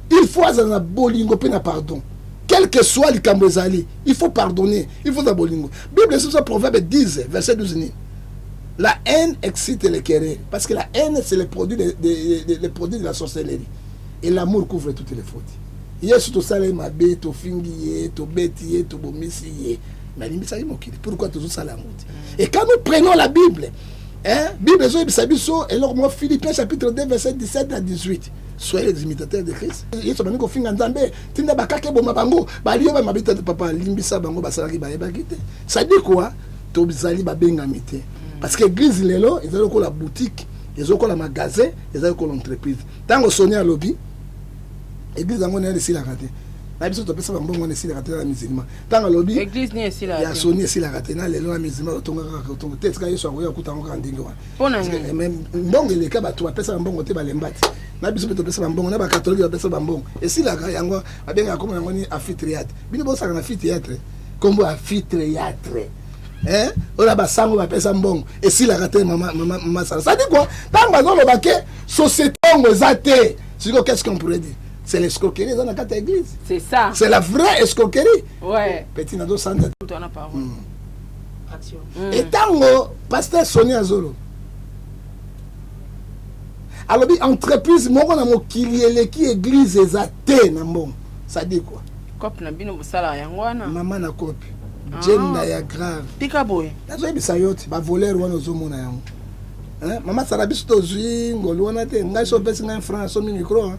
il faut azala na bolingo mpe na pardon. Quel que soit likambo ezali, il faut pardonner, il faut za bolingo. Bible esosa, Proverbe 10 verset 12 nini? La haine excite les querelles. Parce que la haine, c'est le produit de, le produit de la sorcellerie. Et l'amour couvre toutes les fautes. Yesu, tosala ye mabe, tofingi ye, tobeti ye, tobomisi ye, mais alimbisaki mokili. Pourquoi tozosala yango te? Et quand nous prenons la Bible, hein, Bible ezoyebisa biso eloko moko, Philippiens chapitre 2, verset 17 à 18: soyez les imitateurs de Christ. Yesu abandi kofinga Nzambe, tinda bakake eboma bango, balio bamabi te. Papa, limbisa bango, basalaki bayebaki te. Ça dit quoi? Tozali babengami te, parce que église lelo ezali lokola boutique, eza lokola magasin, ezali lokola entreprise. Ntango Soni alobi église yango naye esilaka te, na biso topesa bambongo wana esilaka te na musulman. Ntango alobi église ni esilaka ya Soni esilaka te, na lelo na musulman batonga kaka kotonga te. Esika Yesu akoya kokuta yango kaka ndenge wana. Mpona nini? Mais mbongo eleka, bato bapesa bambongo te, balemba te. Na biso mpe topesa bambongo, na bakatolike bapesa bambongo, esilaka. Yango babengaka kombo yango ni amphithéâtre. Bino bosaka na amphithéâtre, kombo amphithéâtre oyo na basango bapesa mbongo esilaka te. Mama, mama, mama Sala, ça dit quoi? Ntango bazoloba ke société mbongo eza te, sikoyo qu'est-ce qu'on pourrait dire? C'est l'escroquerie eza na kati ya église. C'est ça. C'est la vraie escroquerie. Petit, nazosanta. Moto wana parole. Etango pasteur Soni azolo alobi entreprise moko na mokili eleki église eza te na mbongo, ça dit quoi? Cope na bino bosalaka yango wana. Mama, na kope jenda ya grave. Tika boye. Nazoyebisa yo te, bavoleur wana ozomona yango. Hein? Mama Sala, biso tozwi ngolu wana te. Ngai so opesi ngai franc, asomi micro, hein.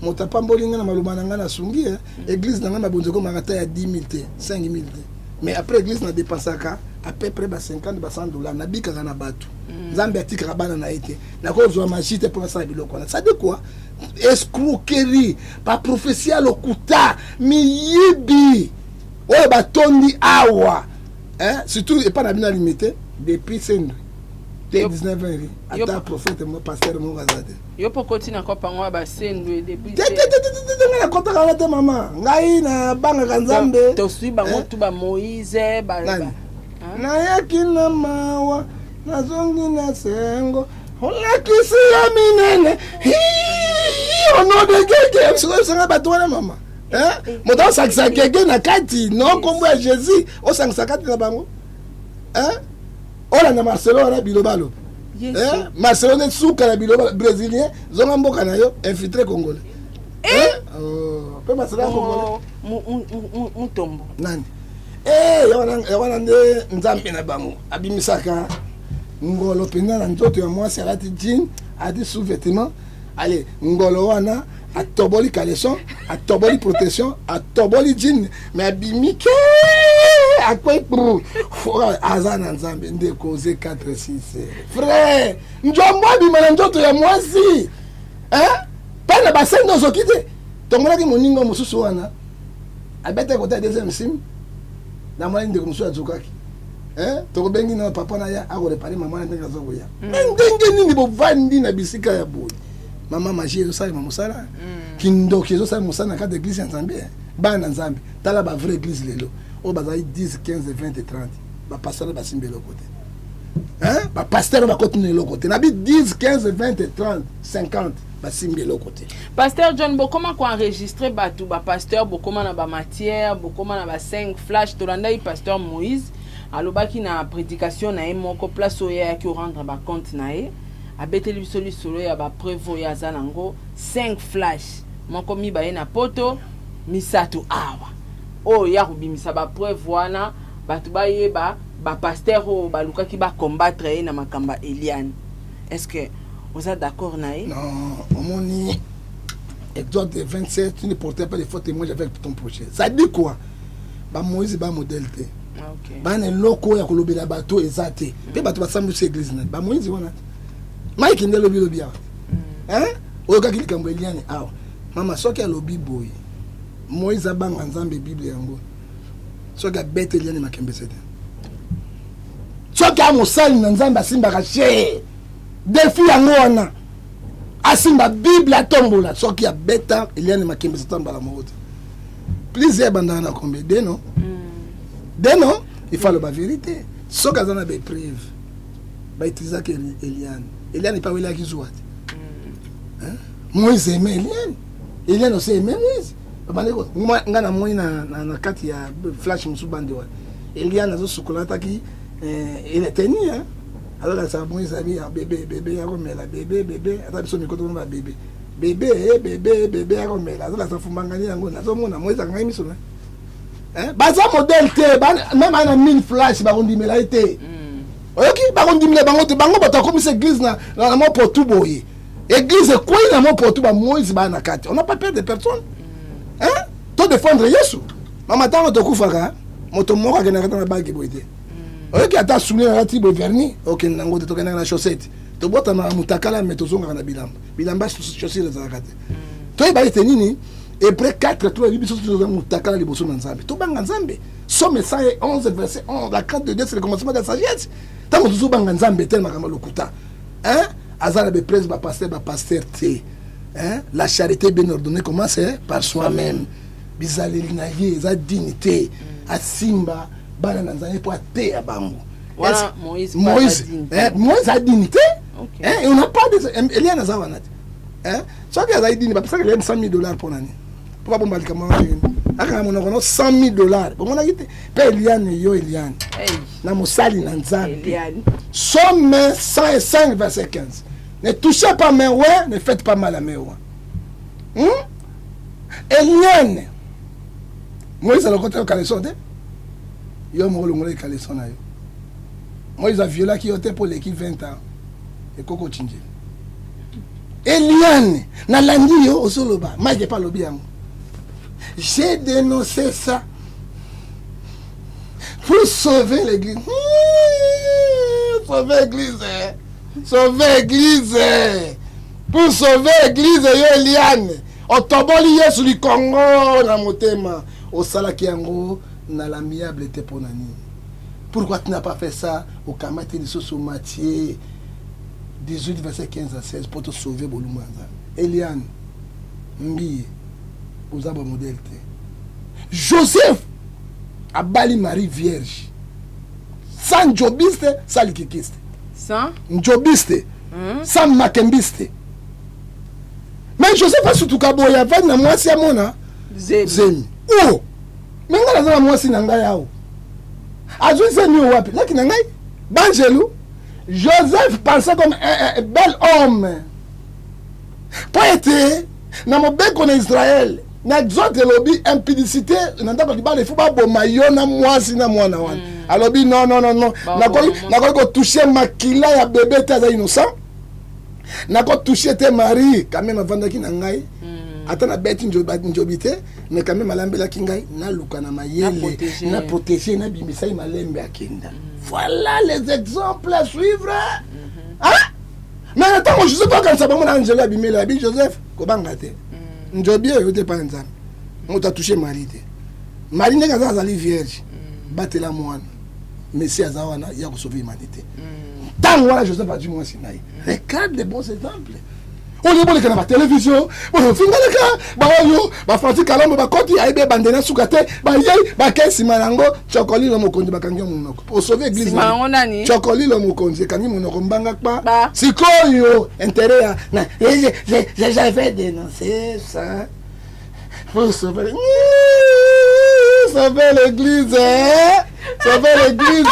Moto apamboli ngai na maloba na ngai, nasungi, hein. Église na ngai mabonzi ekomaka ata ya 10 000 te, 5 000 te, mais après église na dépensaka à peu près ba 50, ba 100 dollars. Nabikaka na bato. Nzambe atikaka bana na ye te. Nakozwa magie te mpo nasala biloko wana. Ça dit quoi? Escroquerie, baprophétie ya lokuta, miyibi oyo batondi awa, hein? Surtout epai na bino ya Limete, depuis Sendwe te 19 heures, ata prophète mo, pasteur moko aza te. Yo mpo okoti na kope yango ya basendwe depuis? Te, te, te, te, te, te, ngai nakɔtaka wana te, mama. Ngai nabangaka Nzambe. Tosui bango tu, bamoïse. Nani? Nayaki na mawa, nazongi na sengo, olakisi ya minene onode gege. Sikoyo bato wana, mama, moto osangisa gege na kati no nkombo ya Jésus, osangisa kati na bango, olanda Marcelo wana, biloba aloba. Marcelo nde suka na biloba, brésilien. Zonga mboka na yo, infiltré congolais mpe Marcelo ya congolais. Mutombo. Nani? Ya wana nde Nzambe na bango abimisaka ngolo mpenza na nzoto ya mwasi alati jean, alati sous vêtement. Ale ngolo wana atoboli caleçon, atoboli protection, atoboli jean, mais abimi ke akwei, aza na Nzambe. Ndeko oze 4 6, frère njombo abima na nzoto ya mwasi mpe na basende ozoki te. Tomonaki moninga mosusu wana abetaki kota deuxième sim, namoni ndeko mosusu azokaki, tokobengi na papa na ya akoréparer mama na ndenge aza koya. Me ndenge nini bovandi na bisika ya boye? Mama, magie ezosalema mosala, kindoki ezosalema mosala na kati ya église ya Nzambe. Bana na Nzambe, tala bavrai église lelo oyo bazali 10, 15, 20, 30, bapasteur basimbi eloko te, bapasteur bakoti na eloko te. Nabi 10, 15, 20, 30, 50, basimbi eloko te. Pasteur John, bokoma koenregistrer bato, bapasteur, bokoma na bamatière, bokoma na ba 5 flash. Tolandaki pasteur Moïse, alobaki na prédication na ye moko, place oyo ayaki orendre bacompte na ye, abeteli biso lisolo ya bapreuve oyo aza nango, 5 flash, moko mibale na poto, misato awa, oyo ya kobimisa bapreuve wana, bato bayeba bapasteur oyo balukaki bacombattre ye na makambo ya Eliane. Est ce que oza d'accord na ye? Non, omoni Exode 27: tu ne portais pas de faux témoignage avec ton prochain. Ça dit quoi? Bamoïse bamodèle te. Bana eloko oyo ya kolobela bato eza te, mpe bato basambwisi église nani? Bamoïse wana te. Mike nde alobi lobi awa, oyokaki likambo Eliane awa. Mama, soki alobi boye, Moïse abanga Nzambe. Bible yango, soki abete Eliane makembese te, soki amosali na Nzambe asimbaka chere défi yango wana, asimba Bible, atombola, soki abeta Eliane makembese ta mbala moko te. Plusieurs ebandaka na combien de non de non, il faut aloba vérité. Soki aza na bapreuve, bautilisaki Eliane. Eliane epa awelaki zuwa te. Moïse aimé Eliane, Eliane aussi aimé Moïse. Nga namoni na kati ya flash mosusu, bande wana Eliane azosukola, ataki teni. Azolakisa Moïse abi ya bebe bebe ya komela bebe bebe ata biso mikoto ba bebe bebe eh, bebe bebe ya komela azolakisa fumbangani yango nazomona Moïse akangai miso na eh, baza modèle te meme ana mine flash bakondimela ye te mm. oyoki bakondimela bango te bango bato akomisa église na, na, na mopotu boye église ekwei na mopotu ba Moïse baa na kati on n'a pas peur de personne mm. hein? To défendre Yesu mama ntango tokufaka moto moko akendaka ata na bagi boye te mm. Oyoki ata soulier alati boye vernis okende nango te tokendaka na chaussette tobotamaka mutakala me tozongaka na bilamba bilamba chaussure ezalaka te mm. Toyeba ete nini Hébreu 4 3 eyebi biso toza mutakala liboso na Nzambe tobanga Nzambe. Psaume 111 verset 11, la crainte de Dieu, c'est le commencement de la sagesse. Ntango tozobanga Nzambe te makambo ya lokuta, hein? Aza na beprese bapasteur bapasteur te, hein? La charité bien ordonnée commence par soi-même. Bizaleli na ye eza digne te asimba bana na Nzambe mpo ateya bango. Wana Moïse Moïse, pas eh, Moïse a digne te. Ok. Hein, et on n'a pas de Eliane aza wana te, hein? Soki azali digne bapesaka Eliane 100 000 $ mpo na nini mpo babomba likambo wana ndenge nini akanga monoko no 100 000 $ bomonaki te mpe Eliane yo Eliane Hey, na mosali na Nzambe. Eliane. Psaume 105 verset 15, ne touchez pas mes oints, ne faites pas mal à mes oints, Eliane, Moïse alokota yo caleçon te yo moko longola caleçon na yo. Moïse aviolaki yo te mpo oleki 20 ans ekoko cinjeli. Eliane, nalandi yo ozoloba Mike epa alobi yango. J'ai dénoncé ça pour sauver l'église. Mmh, sauver l'église, hein. Sauver l'église, pour sauver l'église. Yo Eliane otoboli Yesu likongo na motema osalaki yango na l'amiable te mpo na nini? Pourquoi tu n'as pas fait ça? Okamati lisusu Matthieu 18 verset 15 à 16 mpo tosauve bolumbu ya Nzambe. Eliane Mbiye oza bamodele te. Joseph abali Marie vierge sans njobiste, sans likikiste. Sans njobiste, sans makembiste. Mais Joseph asutuka boye avandi na mwasi amona zemi. Zemi o me ngai naza na mwasi na ngai awa azwi zemi oyo wapi laki na ngai banjelu. Joseph pensait comme un bel homme mpo ete na mobeko na Israele na Exode elobi impudicité na ndako ya libala ifo baboma yo na mwasi na mwana wana. Alobi non, non, non, non. Baboma nakoki mwasi. Nakoki kotouche makila ya bebe te aza innocent. Nakotouche te Marie quand même avandaki na ngai ata nabeti njobi te mais quand même alambelaki ngai naluka na mayele protéger. Na protéger nabimisa ye malembe akenda. Voilà les exemples à suivre, hein? Mais na ntango Joseph akanisa bango na angelo abimeli abi Joseph kobanga te njobi oyo te epai ya Nzambe moto atouche Marie te. Marie ndenge aza azali vierge batela mwana messie aza wana ya kosauve humanité. Ntango wana Joseph azwi mwasi na ye. Regarde les bons exemples oyo boleka na batelevizio bofingalaka baoyo bafrancis Kalombo bakoti ayebi ebandeli na suka te bayei bakei nsima yango Chokolilo mokonzi bakangi yo monoko osauve église. Nsima yango nani? Chokolilo mokonzi ekangi monoko mbanga kpa. Ba. Sikoyo intérêt ya na j'avais dénoncé ça pour sauver sauver l'église, hein? Sauver l'église,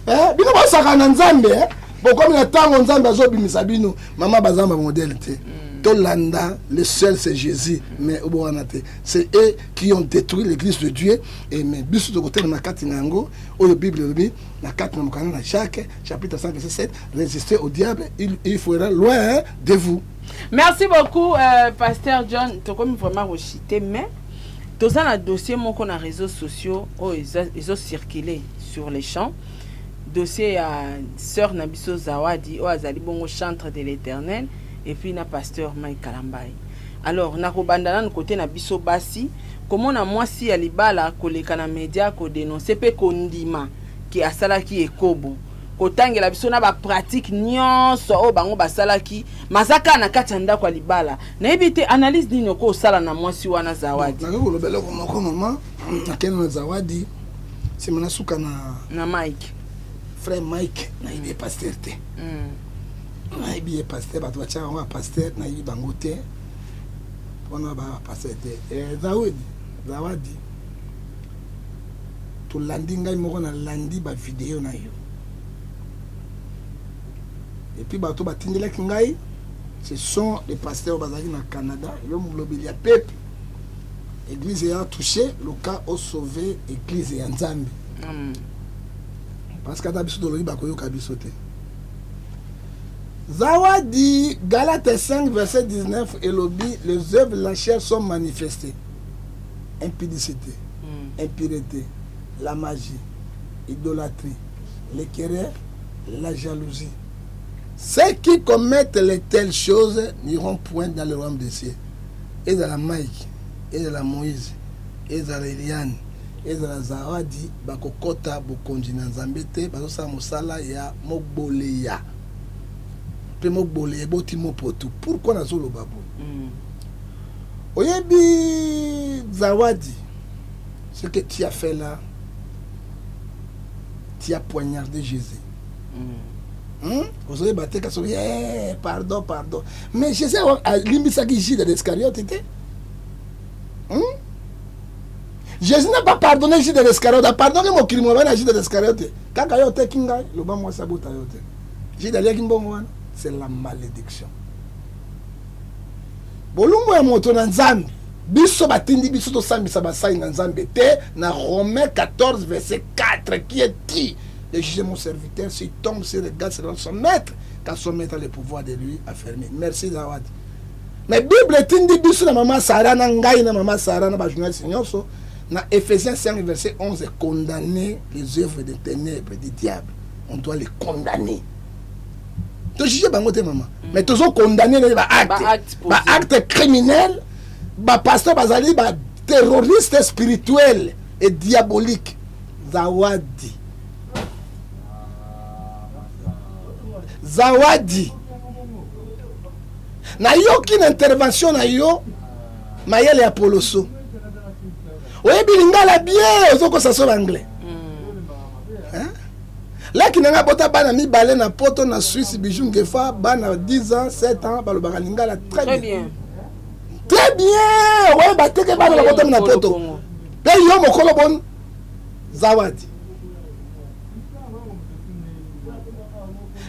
hein? Bino bosaka na Nzambe, hein? Bokomi na ntango Nzambe azobimisa bino mama baza bamodele te. Tolanda le seul, c'est Jésus. Mais obo wana te, c'est eux qui ont détruit l'église de Dieu. Et mais biso tokotelema kati na yango oyo Bible elobi na kati na mokanda na Jacques chapitre 5 verset 7: résister au diable, il fuira loin de vous. Merci beaucoup, pasteur John. Tokomi vraiment kochite mais toza na dossier moko na réseaux sociaux oyo ezocircule sur les champs, dossier ya sœur na biso Zawadi oyo azali bongo chantre de l'Éternel et puis na pasteur Mike Kalambai. Alors nakobanda nanu kote na biso basi komona mwasi ya libala koleka na media kodénonce mpe kondima ke asalaki ekobo kotangela biso na bapratique nyonso oyo bango basalaki maza kaka na kati ya ndako ya libala. Nayebi te analyse nini oko osala na mwasi wana Zawadi. Nakoki koloba eloko moko mama nakende na Zawadi nsima nasuka na na Mike. Frère Mike nayebi ye pasteur te. Nayebi ye pasteur bato batiaka yango ya pasteur nayebi bango te mpona bapasteur te. Eh, Zawadi, Zawadi tolandi ngai moko nalandi bavideo na yo. Et puis bato batindelaki ngai, ce sont les pasteurs bazalaki na Canada. Yo molobeli ya peuple, église eya touché, luka osauve église ya Nzambe. Parce que ata biso tolobi, bakoyoka biso te. Zawadi, Galates 5 verset 19 elobi: les œuvres de la chair sont manifestées, impudicité, impureté, la magie, idolâtrie, les querelles, la jalousie. Ceux qui commettent les telles choses n'iront point dans le royaume des cieux. Ezala Mike, ezala Moïse, ezala Eliane, ezala Zawadi, bakokɔta bokonzi na Nzambe te. Bazosala mosala ya moboleya mpe moboleya eboti mopotu. Pourquoi nazoloba boye? Oyebi, Zawadi, ce que tu as fait là, tu as poignardé Jésus. Ozoyeba te, kasi yeah, pardon, pardon. Mais Jésus alimbisaki Jude d'Iscariote te, Jésus n'a pas pardonné Jude d'Iscariote. Apardonné mokili mobali na Jude d'Iscariote. Kaka yo oteki ngai, loba mwasi abota yo te. Jude aliaki mbongo wana, c'est la malédiction. Bolumbu ya moto na Nzambe, biso batindi biso tosambisa basali na Nzambe te. Na Romain 14 verset 4: qui est-il de juger mon serviteur? S'il tombe sur le gars selon son maître, car son maître a le pouvoir de lui affermir. Merci, Zawadi. Mais Bible etindi biso na mama Sara, na ngai, na mama Sara, na bajournaliste nyonso, na Ephésiens 5 verset 11: condamner les œuvres des ténèbres, du diable. On doit les condamner. Tojuge bango te, mama, mais tozocondamner nde baacte, baacte criminel. Bapasteur bazali baterroriste spirituel et diabolique. Zawadi, Zawadi, nayoki na intervention na yo mayele ya poloso. Oyebi lingala bien, ozokosa so l'anglais. Laki na nga bota bana mibale na Poto, na Suisse, Bijou Ngefa, bana 10 ans, 7 ans, balobaka lingala très bien, très bien. Oyeba teke bana babotami na Poto mpe yo mokolo bon. Zawadi,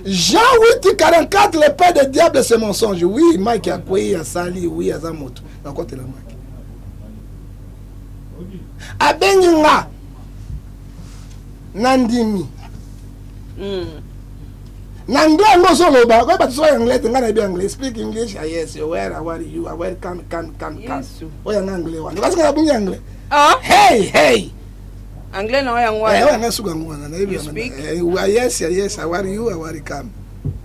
Jean 8 44: le père de diable, c'est mensonge. Oui, Mike akwei, asali, oui, aza moto. Nakotela Mike, abengi nga, nandimi. Na anglais yango ozoloba, koyeba te soki anglais te. Ngai nayebi anglais. Speak English? Ah, yes. Where, how are you? Welcome, come, come, come. Oyo yanga anglais wana, kasi nga nabungi anglais. Ah? Hey, hey. Anglais na yango wana? Oyo yanga suka yango wana, nayebi. You speak? Yes, yes, how are you? How are you? Come.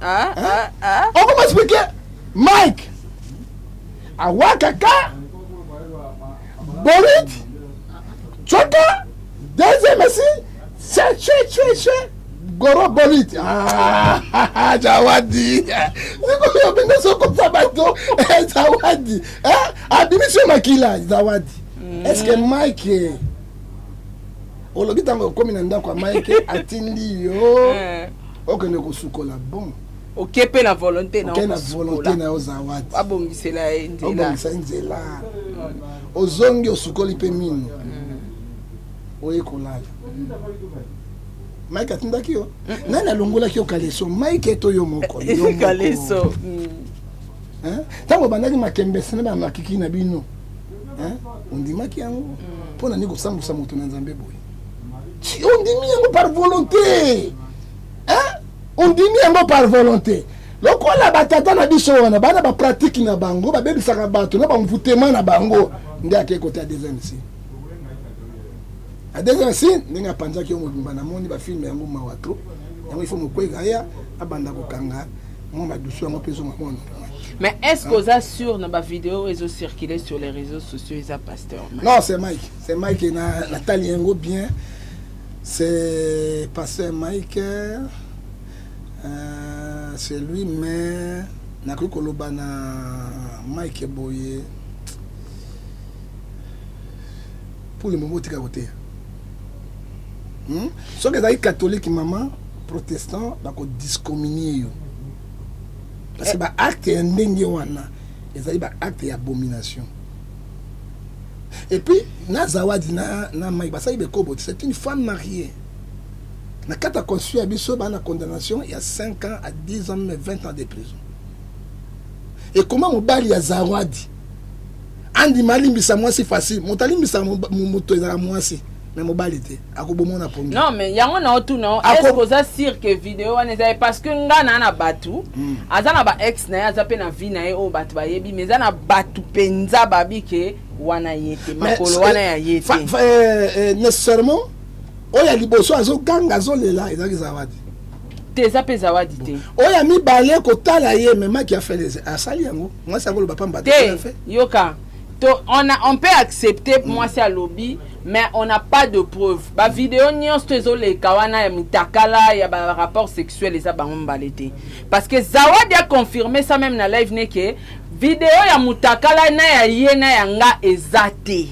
Ah, ah, ah. Okoma expliquer Mike awakaka borit tsoka deuxième esi che che che che goro bolit. Ah, Zawadi, sikoyo bino sokosa bato. Zawadi abimisi yo makila. Zawadi, est ce que Mike olobi ntango okomi na ndako ya Mike, atindi yo okende kosukola, bon. Oke mpe na volonté na Oke na volonté na yo, Zawadi. Babongisela ye nzela. Obongisa ye nzela, ozongi, osukoli mpe mino, oye kolala. Mike atindaki yo? Nani alongolaki yo caleçon, Mike to yo moko? Yo moko. Caleçon. Ntango obandaki makembese na bamakiki na bino, hein? Ondimaki yango mpo na nini kosambusa moto na Nzambe boye? Ondimi yango par volonté, hein? Ondimi yango par volonté lokola batata na biso wana bana bapratique na bango, babebisaka bato na bamvutema na bango. Nde ake kote ya deuxième si, ya deuxième si, ndenge apanzaki yo mobimba. Namoni bafilme yango, mawa trop. Yango ifo mokweka aya abanda kokanga mwa madusu yango mpe ezonga mwa normal. Mais est ce que oza sûr na bavideo ezocirculer sur les réseaux sociaux eza pasteur Mike? Non, c'est Mike, c'est Mike. Na natali yango bien, c'est pasteur Mike, c'est lui. Mais nakoki koloba na Mike boye: pour le moment, otika koteya. Soki ezalaki catholique, mama, protestant, bakodiscommunie yo, parce que baacte ya ndenge wana ezali baacte ya abomination. Et puis na Zawadi na Mike basali bekobo, c'est une femme mariée. Na kati ya constitution ya biso, baa na condamnation ya 5 ans à 10 ans, même 20 ans de prison. Ekoma mobali ya Zawadi andima alimbisa mwasi facile. Moto alimbisa moto ezalaka mwasi, mais mobali te, akoboma na pongi. Non, mais yango na otuna, est ce que oza sûr que video wana eza ye? Parce que nga na bato aza na ba ex na ye, aza mpe na vie na ye oyo bato bayebi, mais eza na bato mpenza babi ke wana ye te, makolo wana ya ye te. Nécessairement oyo ya liboso azoganga, azolela, ezalaki Zawadi. Te, eza mpe Zawadi te. Oyo ya mibale, kotala ye, mais maki afele asali yango, mwasi akoloba pamba. Te, yoka, to on peut accepter mwasi alobi, mais on n'a pas de preuve. Bavideo nyonso to ezoleka wana ya mitakala ya barapport sexuel, eza bango mibale te, parce que Zawadi a confirmé ça même na live ne ke video ya mutakala na ya ye na ya nga eza te.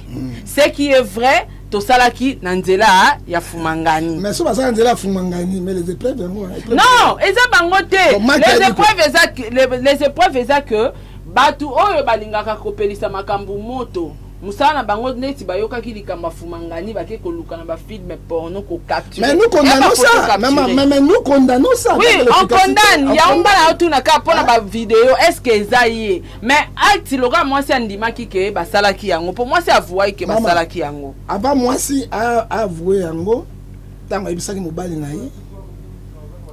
Ce qui est vrai, tosalaki na nzela ya fumangani. Mais so basala nzela ya fumangani, mais les épreuves yango Non, eza bango te. Les épreuves eza, les épreuves eza que bato oyo balingaka kopelisa makambo moto, mosala na bango neti bayokaki likambo ya fumangani, bake koluka na bafilm porno, kocapturer. Mais nous condamnons ça, mais nous condamnons ça. Oui, on condamne yango. Mbala otuna kaka mpona bavideo, est ce que eza ye? Mais acte lokola mwasi andimaki ke basalaki yango, mpo mwasi avouaki ke basalaki yango. Avant mwasi avoue yango, ntango ayebisaki mobali na ye,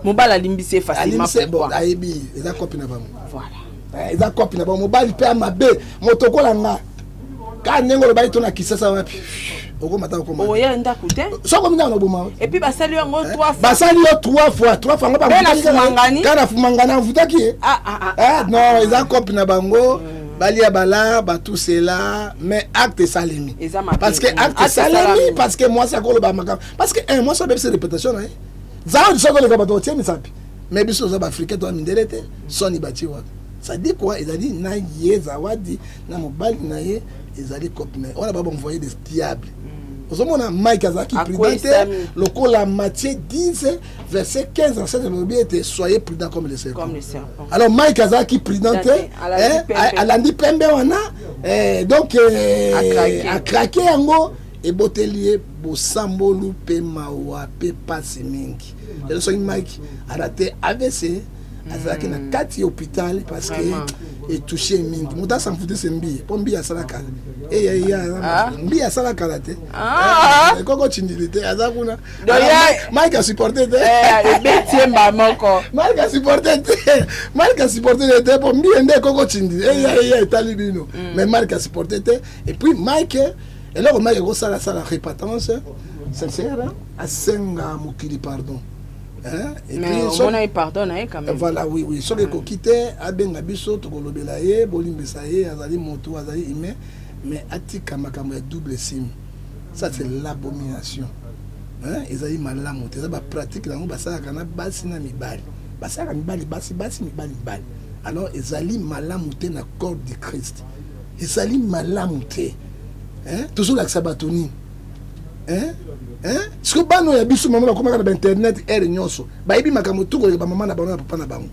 mobali alimbisi ye facilement. Bon, ayebi eza kopi na bango. Voilà. Eza kopi na bango. Mobali mpe ya mabe, moto okola nga kaka ndenge olobaki to na Kisasa wapi, okomata, okoma. Oya ndako te. Soko mingi na oboma. Et puis basali yango trois fois. Basali yo trois fois, trois fois yango. Kaka na fumangani avutaki ye. Non, eza kopi na bango. Balia bala batusela, mais acte esalemi, parce que acte esalemi, parce que mwasi akoloba makambo, parce que un mwasi abebisi réputation na ye. Zala soki oleka bato otie misapi, mais biso toza baafricain, toza mindele te. Soni batie wapi? Ça dit quoi? Ezali na ye Zawadi na mobali na ye, ezali cope na ye wana, baenvoyé des diables. Ozomona Mike azalaki prudent te, lokola Matthieu 10 verset 15 à 7 elobi ete soyez prudent comme le serpent. Alors Mike azalaki prudent te, alandi pembe wana, donc acraquer yango, eboteli ye bosambolu mpe mawa mpe pasi mingi. Lelo soki Mike arate AVC, azalaki na kati ya hôpital, parce que etouche mingi. Moto asamfutise mbiye, mpo mbiye asala kala, eya mbiye asala kala te, ekoko cindili te, aza kuna. Mike asupporte te. Ebetiemba moko. Mike asupporte te, Mike asupporte te, mpo mbiye nde ekoko cindili, eya eya etali bino, mais Mike asupporte te. Et puis Mike, eloko Mike ekosalasala repentance sincère, asenga mokili pardon. Omona pardon na ye quand même. Voilà, oui. Soki ekoki te, abenga biso, tokolobela ye, bolimbisa ye, azali moto, azali humain, mais atika makambo ya double sim. Ça, c'est l'abomination. Ezali malamu te. Eza bapratique yango basalaka na basi na mibali, basalaka mibali basi, basi mibali mibali. Alors ezali malamu te na corps du Christ, ezali malamu te. Tozolakisa bato nini? Siko bana oyo ya biso, mama, bakomaka na bainternet heure nyonso, bayebi makambo tu koleka bamama na bango na papa na bango.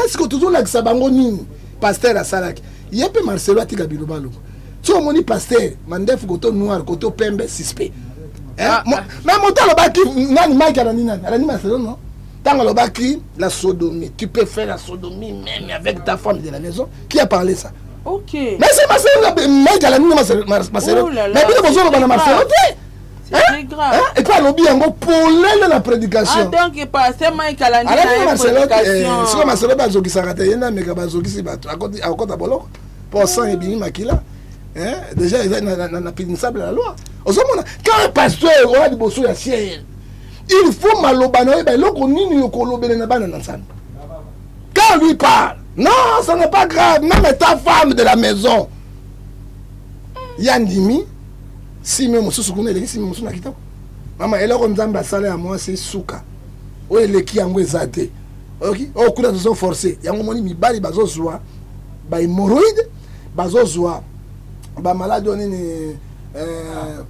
Siko tozolakisa bango nini? Pasteur asalaki ye mpe Marcelo atika biloba loba. So omoni pasteur mandefu koto noir koto pembe, suspect. Mais moto alobaki nani? Mike alandi nani? Alandi Marcelo. Non, ntango alobaki la sodomie, tu peux faire la sodomie même avec ta femme de la maison, qui a parlé ça? Ok. Mais c'est Marcelo. Mike alandi Marcelo, mais bino bozoloba na Marcelo te. C'est très grave. Et puis alobi yango polele na prédication. Ah, donc pasteur Mike alandi na Marcelo. Siko Marcelo bazokisaka te, ye nde ameka, bazokisi bato, akota boloko mpo sang ebimi, makila déjà eza na punissable la loi. Ozomona, quand un pasteur oya liboso ya ciel, il faut maloba na oyeba eloko nini okolobele na bana na Nzambe. Quand lui parle, non, ce n'est pas grave, même ta femme de la maison, ya ndimi sime mosusu kuna eleki sime mosusu na kitoko. Mama, eloko Nzambe asala ya mwasi, suka oyo eleki yango eza te. Oyoki oyo kuna tozoforce yango. Omoni mibali bazozwa bahémorroïde, bazozwa bamaladi oyo nini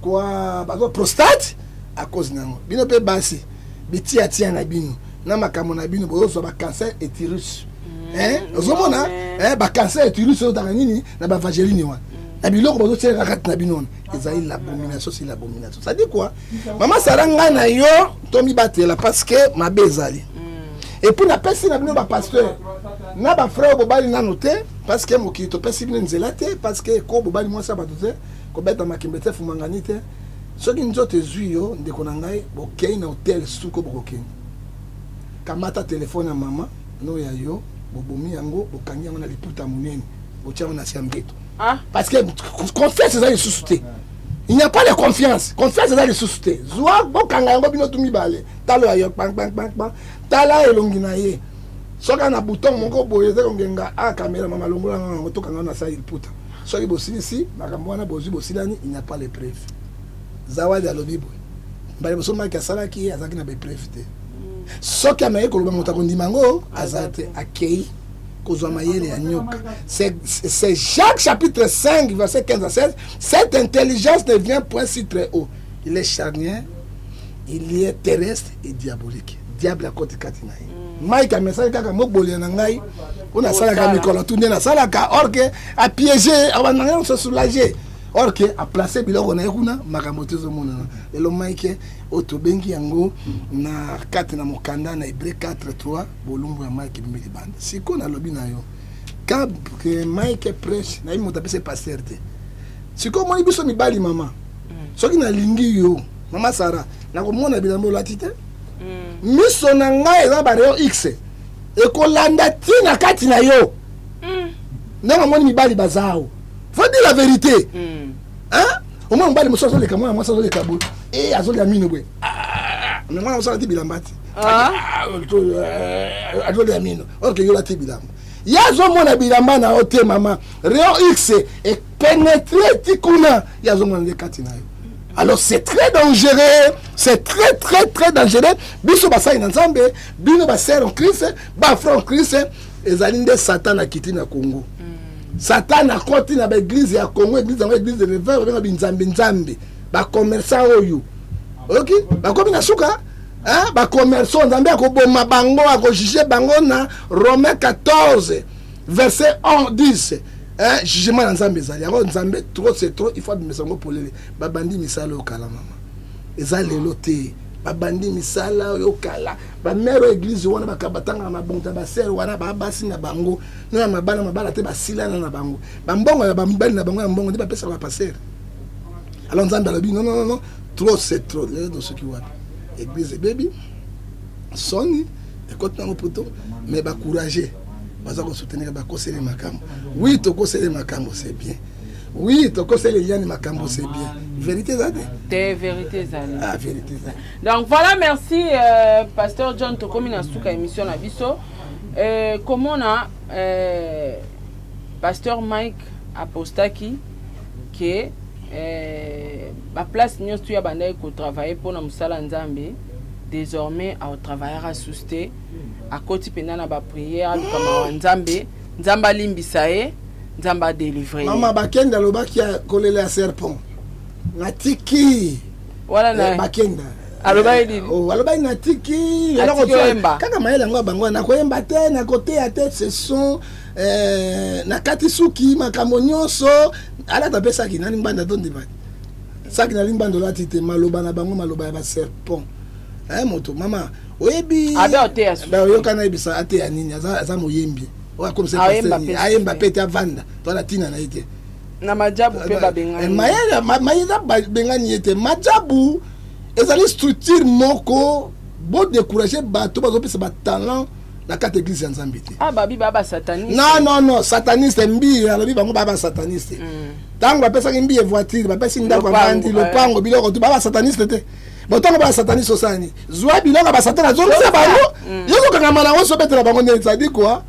kwa bazwa prostate à cause na yango. Bino mpe basi, bitiatia na bino na makambo na bino, bozozwa bacancer utérus. Ozomona bacancer utérus oyo otaka nini na bavaseline wana. Na biloko bazotielaka kati na bino wana ezali l'abomination, c'est l'abomination. Ça dit quoi? Mama Sara, ngai na yo tomibatela parce que mabe ezali. Et puis napesi na bino bapasteur na bafrère, bobali nano te, parce que mokili topesi bino nzela te, parce que ko bobali mwasi ya bato te, kobeta makembe te, fumangani te. Soki nzoto ezwi yo, ndeko na ngai, bokei na hotel, suko bokokende, kamata telefone ya mama no ya yo, bobomi yango, bokangi yango na liputa monene, botia yango na se ya mbeto. Ah. Parce que confiance eza lisusu te, il n'y a pas de confiance, confiance eza lisusu te. Zwa, bokanga yango bino tu mibale, talo ya yo kpankpankpankpan, tala elongi na ye, soki na bouton moko boye eza kongenga a kamera, mama longola yango, tokanga na sa liputa. Soki bosilisi makambo wana, bozwi, bosilani, il n'y a pas les preuves. Zawadi alobi boye, mbala liboso Mike asalaki ye, azalaki na bapreuve te. Soki ameki koloba, moto akondima yango aza te. Akei kozwa mayele ya nyoka. C'est Jacques chapitre 5 verset 15 à 16: cette intelligence ne vient point si très haut, il est charnel, il est terrestre et diabolique. Diable akoti kati na ye. Mike amesaki kaka mobolia na ngai mpo nasalaka mikolo tu nde nasalaka, or que apiéger, abandanga se soulager, or que aplace biloko na ye kuna. Makambo te ezomonana lelo. Mike oyo tobengi yango na kati na mokanda na Hébreu 4 3, bolumbu ya Mike ebimi libanda. Sikoyo nalobi na yo, quand que Mike prêche, nayebi moto apesa pasteur te. Sikoyo omoni biso mibali, mama, soki nalingi yo, mama Sara, nakomona bilamba olati te. Miso na ngai eza barayon X, ekolanda ntina kati na yo. Ndenge omoni mibali baza awa, faut dire la vérité, hein? Omona mobali mosusu azoleka, mwana mwasi azoleka boye, e azolia mino boye, mais mwana mosusu alati bilamba te, azolia mino, or que yo olati bilamba. Ye azomona bilamba na yo te, mama. Rayon X epénétre ti kuna, ye azomona nde kati na yo. Alors c'est très dangereux, c'est très très très dangereux. Biso basali na Nzambe, bino basœur en Christ, bafrère en Christ, ezali nde Satan akiti na Congo. Satan akoti na baéglise ya Congo, église yango église de réveil, babenga binzambe nzambe. Bacommerçant oyo oyoki bakomi na suka, bacommerçant, Nzambe akoboma bango, akojuge bango na Romain 14 verset 1 10. Jugement na Nzambe ezali yango. Nzambe, trop c'est trop, il faut abimisa yango polele. Babandi misala oyo kala, mama, eza lelo te. Babandi misala oyo kala. Bamare oyo église wana batangaka mabongo ya basœur wana, babasi na bango no ya mabala, mabala te, basilana na bango, bambongo ya bamibali na bango ya mbongo nde bapesaka bapasteur. Alors Nzambe alobi: non, non, non, trop c'est trop. Lelo tosoki wapi? Église ebebi, soni ekoti nango poto, mais bacourage baza kosoutenir. Bakoseli makambo, oui, tokoseli makambo, c'est bien. Oui, tokoseli Eliane makambo, c'est bien. Vérité eza te? Te, vérité ezali. Ah, vérité ezali. Donc voilà, merci pasteur John. Tokomi na suka émission na biso. Komona pasteur Mike apostaki ke baplace nyonso ya bandaki kotravaille mpona mosala Nzambe, désormais aotravaillera susu te. Akoti mpenza na baprière, aluka mawa Nzambe, Nzambe alimbisa ye, Nzambe adélivre ye. Mama, bakende alobaki ya kolela ya serpent, natiki. Wana na bakenda. Alobaki nini? Oh, alobaki natiki. Atiki oyemba. Kaka mayele yango ya bango, nakoyemba te, nakoteya te, ce sont nakati suki, makambo nyonso alata mpe saki nani ngbanda tondima saki nali ngbanda olati te. Maloba na bango, maloba ya baserpent. Moto mama oyebi. Abe oteya susu. Ba oyoka, nayebisa ateya nini? Aza moyembi oyo akomisa Ayemba pasteur nini? pe. Ayemba pe te, avanda to na ntina na ye te. Na majabu mpe babengani. Mayele mayele babengani ye te. Majabu ezali structure moko bodécourage bato, bazopesa batalent na kati église ya Nzambe te. Ah, babi baa basataniste. Non, non, non, sataniste mbi alobi bango baa basataniste. Ntango bapesaki mbi voiture, bapesi ndako, Lopango, avandi, lopango, biloko tu, baa basataniste te. Botango basataniste osala nini? Zwa biloko ya basatana, azongisa bango, yo kokangama nango, sobetela bango nde ezali kua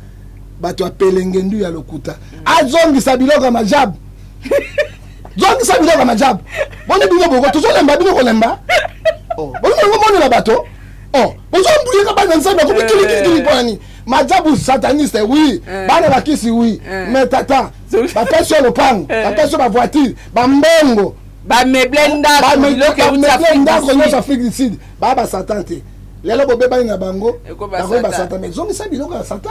bato ya pelengendu ya lokuta. Azongisa biloko ya majabu, zongisa biloko ya majabu. Boni bino boko tozolemba bino kolemba. Oh, boni bongo monela bato. Oh, bozombuyeka bana Nzambe akomi kilikili mpo na nini? Majabu sataniste, oui, bana bakisi, oui, mais tata, bapesi yo lopango, bapesi yo bavoiture, bambongo, bameuble ndako, biloko euti bameuble Afrique ndako du nyonso Sud. Afrique du Sud, baa basatan te. Lelo bobebani na bango, Eko ba bakomi Satan. basatan, mais zongisa biloko ya Satan.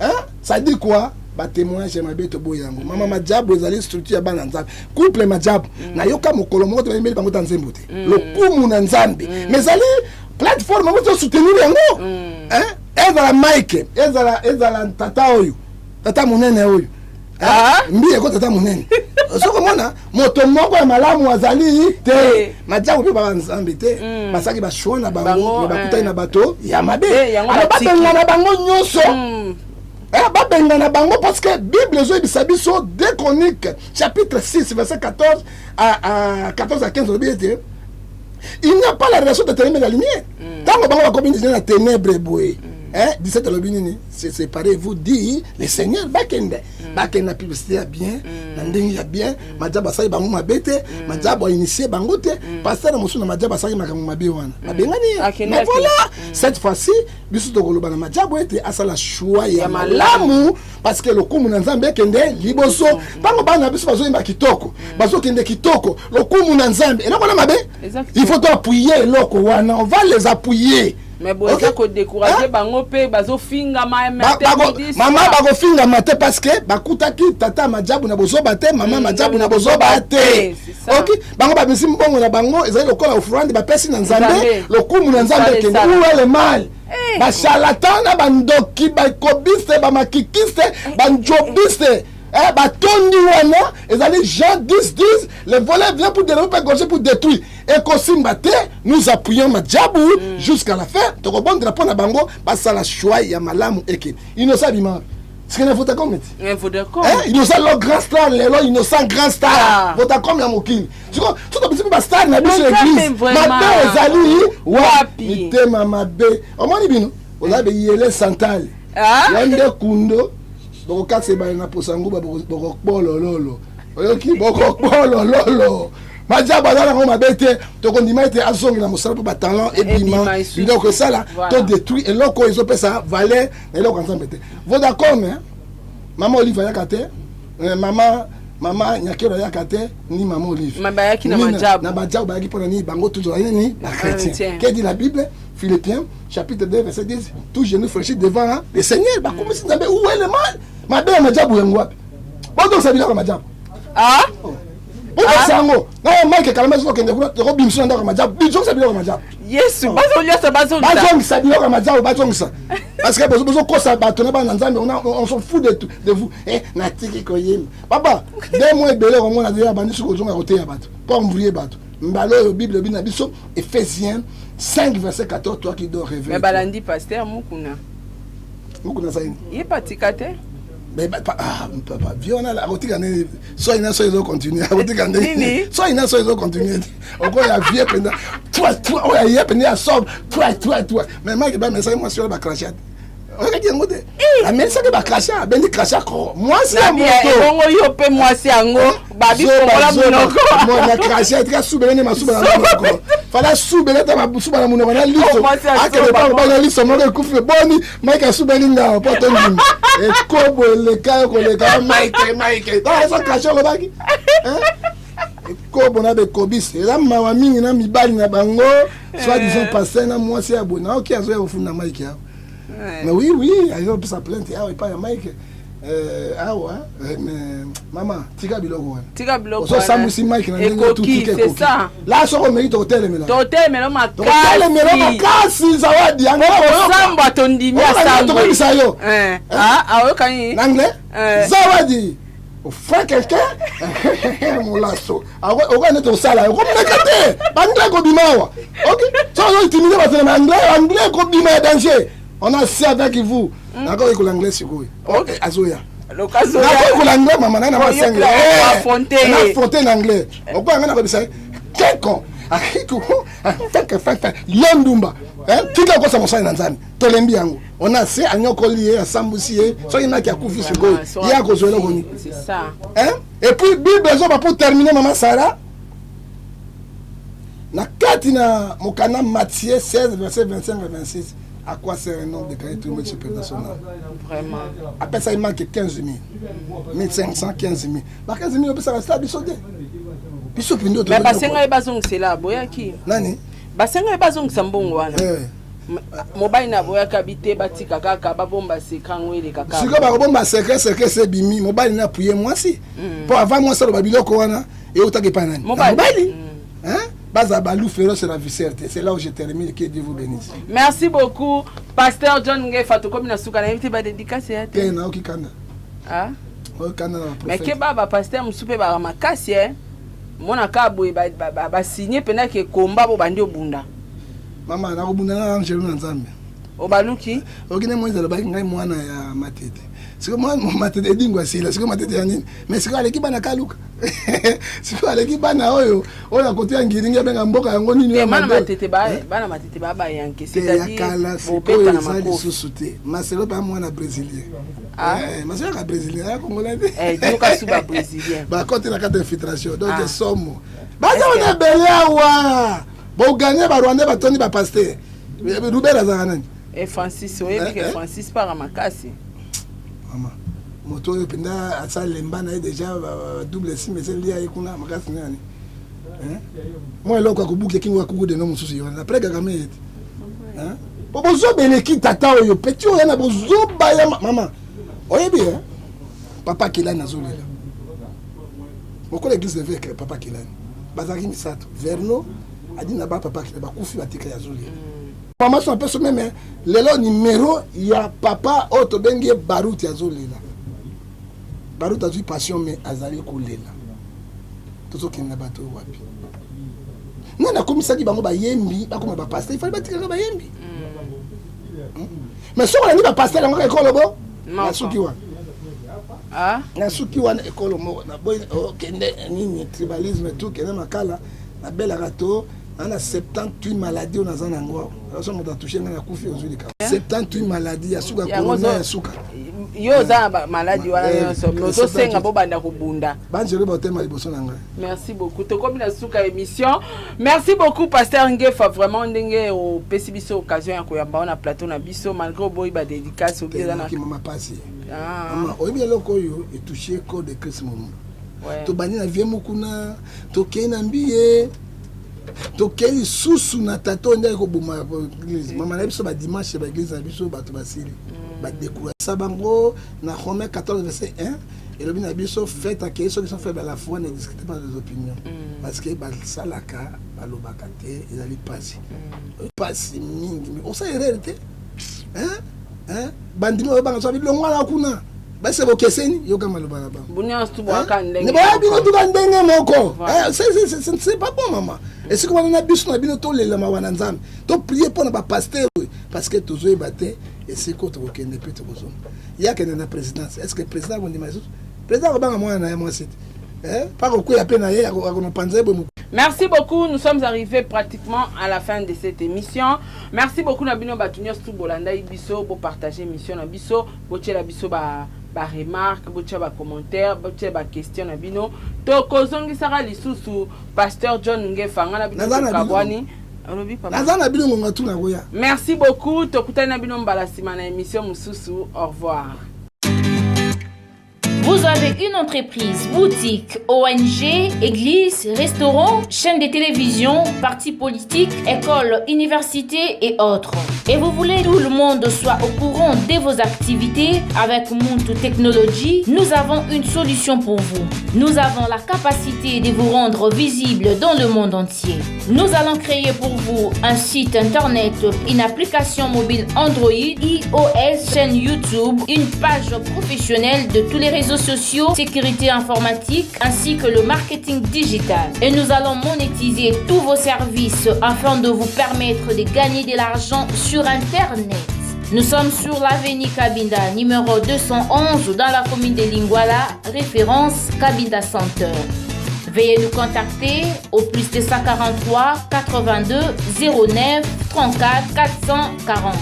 Hein? Ça dit quoi? Batémoignage ya mabe, toboyi yango. Mama, majabu ezali structure ya bana Nzambe, couple majabu. Nayoka mokolo moko te bayembeli bango ta nzembo te, lokumu na Nzambe. Mais ezali plateforme moko tosoutenir yango. Hein? Ezala Mike, ezala tata oyo, tata monene oyo. Ah. Mbi eko tata monene, soki omona moto moko ya malamu azali te. Te. Majabu mpe baba Nzambe te, basalaki bachoix na bango, Bango, me bakutani eh. na bato ya mabe. Eh, yango Alors batiki. babengana bango nyonso. Eh, babengana bango parce que Bible ezoyebisa biso, 2 Chronique chapitre 6 verset 14 à 14 à 15, olobi ete il n'y a pas la relation de ténèbres et de la lumière. Ntango bango bakomi na ténèbre boye, hein, 17 alobi nini? Séparez-vous, dit le Seigneur. Bakende, bakende na publicité ya bien, na ndenge ya bien. Majabu asali bango mabe te, majabu ainitie bango te. Pasteur mosusu na majabu asali makambo mabe wana, babengani ye. Akende, Mais akende. voilà, cette fois-ci biso tokoloba na majabu ete asala choix ya Ya malamu. malamu, parce que lokumu na Nzambe ekende liboso. Ntango bana na biso bazoyemba kitoko, bazokende kitoko, lokumu na Nzambe, eloko wana mabe. Exactement. Il faut toappuyer eloko wana, on va les appuyer. Mais boye Ok? eza kodécourage Hein? bango mpe bazofingama. Mama, bakofingama te parce que bakutaki tata majabu na bozoba te, mama majabu na bozoba te. C'est ça. Ok, bango babimisi mbongo na bango, ezali lokola offrande bapesi na Nzambe, Nzambe. lokumu na Nzambe Esala, ekende. esala. Où est le mal? Bacharlatan na bandoki, bakobiste, bamakikiste, banjobiste, eh, batondi wana. Ezali Jean 10 10: le voleur vient pour dérober, égorger, pour détruire. Ekosimba te. Nous appuyons majabu jusqu'à la fin. Tokobondela mpo na bango, basala choix ya malamu. Eke Innocent abima sike na Vodacom eti. Vodacom. Eh, Innocent lo grand star lelo, Innocent grand star. Ah. Vodacom ya mokili. Siko soki tobisi mpe bastar na biso, Nzambe, église vraiment. mabe ezali wapi? Wapi? Mitema mabe. Omoni bino oza beyele santale. Ah? Yo nde kundo bokokatisa ebale na posa nguba, bokokbolololo. Oyoki? Bokokbolololo. Majabu aza nango mabe te. Tokondima ete azongela mosala mpo batalent ebima. Ebima lisusu. Biloko esala. Todétruire eloko oyo ezopesa valeur na eloko ya Nzambe te. Vodacom, eh, mama Olive ayaka te, eh, mama Nyakero ayaka te, ni mama Olive. Ma bayaki na Ni Majabu. Na majabu bayaki mpona nini? Bango toujours nini? Bachrétien. Chrétien. Que dit la Bible? Philippiens chapitre 2 verset 10: tout genou fléchit devant, hein, le Seigneur. Bakomisi Nzambe. Où est le mal? Mabe ya majabu yango wapi? Botokisa biloko ya majabu. Ah? Botokisa yango. Na Mike Kalama, soki okende kuna, tokobimisa na ndako ya majabu. Bizongisa biloko ya majabu. Yesu, bazoliasa, bazongisa. Bazongisa biloko ya majabu, bazongisa, parce que bozokosa bato na bana na Nzambe. On s'en fout de vous. Eh, natiki koyemba papa 2 mois ebele, komona deya bandi soki ozonga koteya bato mpo embrouiller bato. Mbala oyo Bible ebi na biso, Ephésiens 5 verset 14: toi qui dors, réveille. Mais balandi pasteur Mukuna. Mukuna asali? Ye patika te. Mais ah, papa, vie wana akotika ndenge so ina so ezocontinue, akotika ndenge Nini? So ina so ezocontinue, okoya vie mpenza toi toi oyo aye mpenza ya sobre toi toi toi. Mais Mike bamesaki mwasi wana bacrachat, oyokaki yango te? Amelisaki bacrachat, abendi crachat ko mwasi ya Nabi, moto. Ebongo yo mpe mwasi yango babifongola monoko. Na crachat tika subele nde masuba na monoko, fala subele ta masuba na monoko na liso. Oh, mwasi ya Akende zoba. mpo bana liso moko ekufi. Boni Mike asubeli ngawa mpo tondima ekobo eleka yo koleka. Mike, Mike, tala eza crachat olobaki ekobo na bekobisi. Eza mawa mingi na mibali na bango, soit disant pasteur na mwasi ya boye. Naoki azoya kofunda Mike awa. Mais oui, azopesa plainte awa epai ya Mike. Awa mais mama, tika biloko wana. Tika biloko. Ozosambwisi Mike na ndenge Ekoki, otutika. c'est Ekoki. ça. La soki omeki, tokotelemela. Totelemela. Tokotelemela Makasi. makasi. Zawadi yango. Kosambwa, tondimi. Oyoka. Asambwe. Tokoyebisa yo. Eh, ah, aoyokani. Na anglais. Eh. Zawadi ofre quelqu'un molaso okoya neti osala yo komeka te. Baanglais ekobima awa. Ok, so ozointimide bato na anglais, anglais ekobima ya danger. On a si avec vous. Nakoyekola anglais sikoyo. Ok, azoya. Nakoyekola anglais, mama ngai na Oyekola, affronter ye. Affronter na anglais. Okoya ngai nakobisa keko yo ndumba. Tika okosa mosali na Nzambe, tolembi yango. Ona se anyokoli ye, asambusi ye. Soki naki akufi sikoyo, ye akozwa eloko nini? C'est ça. Hein? Et puis Bible ezoba, pour terminer, mama Sara, na kati na mokanda Matthieu 16 verset 25 à 26: à quoi sert un homme de gagner tout le monde, se perdre son âme? Vraiment. Apesaki manque 15 000, 1500, 15 000. Ba 15 000 opesaka sta biso te, biso pindo. Mais basenga ye bazongisela, boyaki. Nani? Basenga ye bazongisa mbongo wana. Eh. Mobali na boyaka bi te, batika kaka babomba secret yango eleka kaka. Sikoyo bakobomba secret, secret se ebimi, mobali na apuye mwasi mpo avant mwasi aloba biloko wana eutaki epai nani? Mobali. Mobali. Hein? Baza baloup féroce ravisseur te. C'est là où je termine, que Dieu vous bénisse. Merci beaucoup, pasteur John Ngefa. Tokomi na suka, nayebi te badédicace ya te. Te, nayoki kanda. Ah? Oyo kanda na mais baprophète. Keba, bapasteur mosusu mpe baka makasi e mona kaka boye basigne mpena ke komba bo bandi obunda. Mama, nakobunda na angelo na Nzambe. Obaluki. Oki ne Moïse alobaki ngai mwana ya matete. Sikoyo mwana matete edingo asila, sikoyo matete ya nini? Mais sikoyo aleki bana kaluka, sikoyo aleki bana oyo oyo na kote ya ngiringi, abenga mboka yango nini? Te, oyo bana mabe. Matete bana matete ba bayanke. Te, ya c'est-à-dire kala sikoyo bobeta na eza makofi. lisusu te. Maselo mpe mwana brésilien. Ah. Eh, Maselo yaka brésilien, aya congolais te. Eh, yoka su ba brésilien. Bakoti na kati ya infiltration, donc Ah. somo baza wana ebele awa. Boganye barwandais batondi bapasteur. Ruber azalaka nani? E Francis, oyebi ke Eh, eh. Francis para makasi. Mama, moto oyo mpenza asala lemba na ye déjà double sim eselia ye kuna makasi nani. Mwa eloko akobuka ekingo akuku deno mosusu ye wana après Kagame ye te. Po bozoba eleki tata oyo, petit oyo na bozoba ya mama oyebi eh? Papa Kelani azolela mokolo église évêque papa Kelani bazalaki misato, Verno adi na ba papa Kelani bakufi, batikali, azolela. Mama so apeso meme lelo numero ya papa oyo tobengi ye Baruti, azolela. Baruti azwi passion me azali kolela. Tozokende na bato oyo wapi? Nani akomisaki bango bayembi bakoma bapasteur? Ifali batikaka bayembi. Mais soki olandi bapasteur yango kaka ekolo bo Moko. Nasuki wana. Ah? Nasuki wana. Ekolo moko naboyi okende nini, tribalisme tout, kende makala. Nabelaka to na na 78 maladie oyo naza nango awa. So moto atouche ngai, nakufi. Ozwi likambo 78 maladie ya suka. Yango Corona ya suka. Yo oza na bamaladi wana Eh, nyonso, mais ozosenga bobanda kobunda. Banzelo botema liboso na ngai. Merci beaucoup, tokomi na suka émission. Merci beaucoup, pasteur Ngefa, vraiment ndenge opesi biso occasion ya koyamba yo na plateau na biso, malgré oboyi badédicace obi eza na Mama, pasi. Ah. Mama, oyebi eloko oyo etouche corps de Christ momo. Tobandi na vie mokuna, tokei na mbiye, tokei lisusu na tata oyo ndenge koboma église. Mama na biso, badimanche ya baeglise na biso, bato basili badécouragesa bango. Na Romain 14 verset 1 elobi na biso: faites accueillir ceux qui sont faibles à la foi, ne discutez pas des opinions, parce que basalaka balobaka te. Ezali pasi, pasi mingi. Mais osala erreur te. Hein? Hein? Bandimi oyo banga so bilongwana kuna base bokeseni, yoka maloba na bango. Nyonso tu bwaka ndenge boya bino moko. Tuka ndenge moko. Voilà. Eh, c'est pas bon, mama. Esika wana na biso na bino tolelama wana Nzambe, toprie mpo na bapasteur oyo, parce que tozoyeba te esika oyo tokokende mpe tokozonga. Ye akende na présidence, est ce que président akondima lisusu? Président akobanga mwana na ye mwasi te. Eh, mpa kokwea mpe na ye akonopanza ye boye. Merci beaucoup. Nous sommes arrivés pratiquement à la fin de cette émission. Merci beaucoup na bino batu nyonso bolanda biso, bo partager émission na biso, botiela biso ba remarque, botia ba commentaire, botia ba question na bino. Tokozongisaka lisusu pasteur John Ngefa nga na bino. Naza na bino. Tokabwani. Olobi papa. Naza na bino ngonga tu nakoya. Merci beaucoup. Tokutani na bino mbala nsima na émission mosusu. Au revoir. Vous avez une entreprise, boutique, ONG, église, restaurant, chaîne de télévision, parti politique, école, université et autres. Et vous voulez que tout le monde soit au courant de vos activités? Avec Muntu Technology, nous avons une solution pour vous. Nous avons la capacité de vous rendre visible dans le monde entier. Nous allons créer pour vous un site internet, une application mobile Android, iOS, chaîne YouTube, une page professionnelle de tous les réseaux sociaux, sécurité informatique, ainsi que le marketing digital. Et nous allons monétiser tous vos services afin de vous permettre de gagner de l'argent sur Internet. Nous sommes sur l'avenue Kabinda, numéro 211, dans la commune de Lingwala, référence Kabinda Center. Veuillez nous contacter au plus 243 82 09 34 440.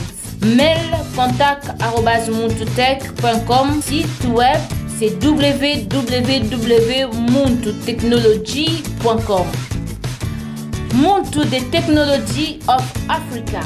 Mail contact @muntutech.com. Site web, c'est www.muntutechnology.com. Muntu the Technology of Africa.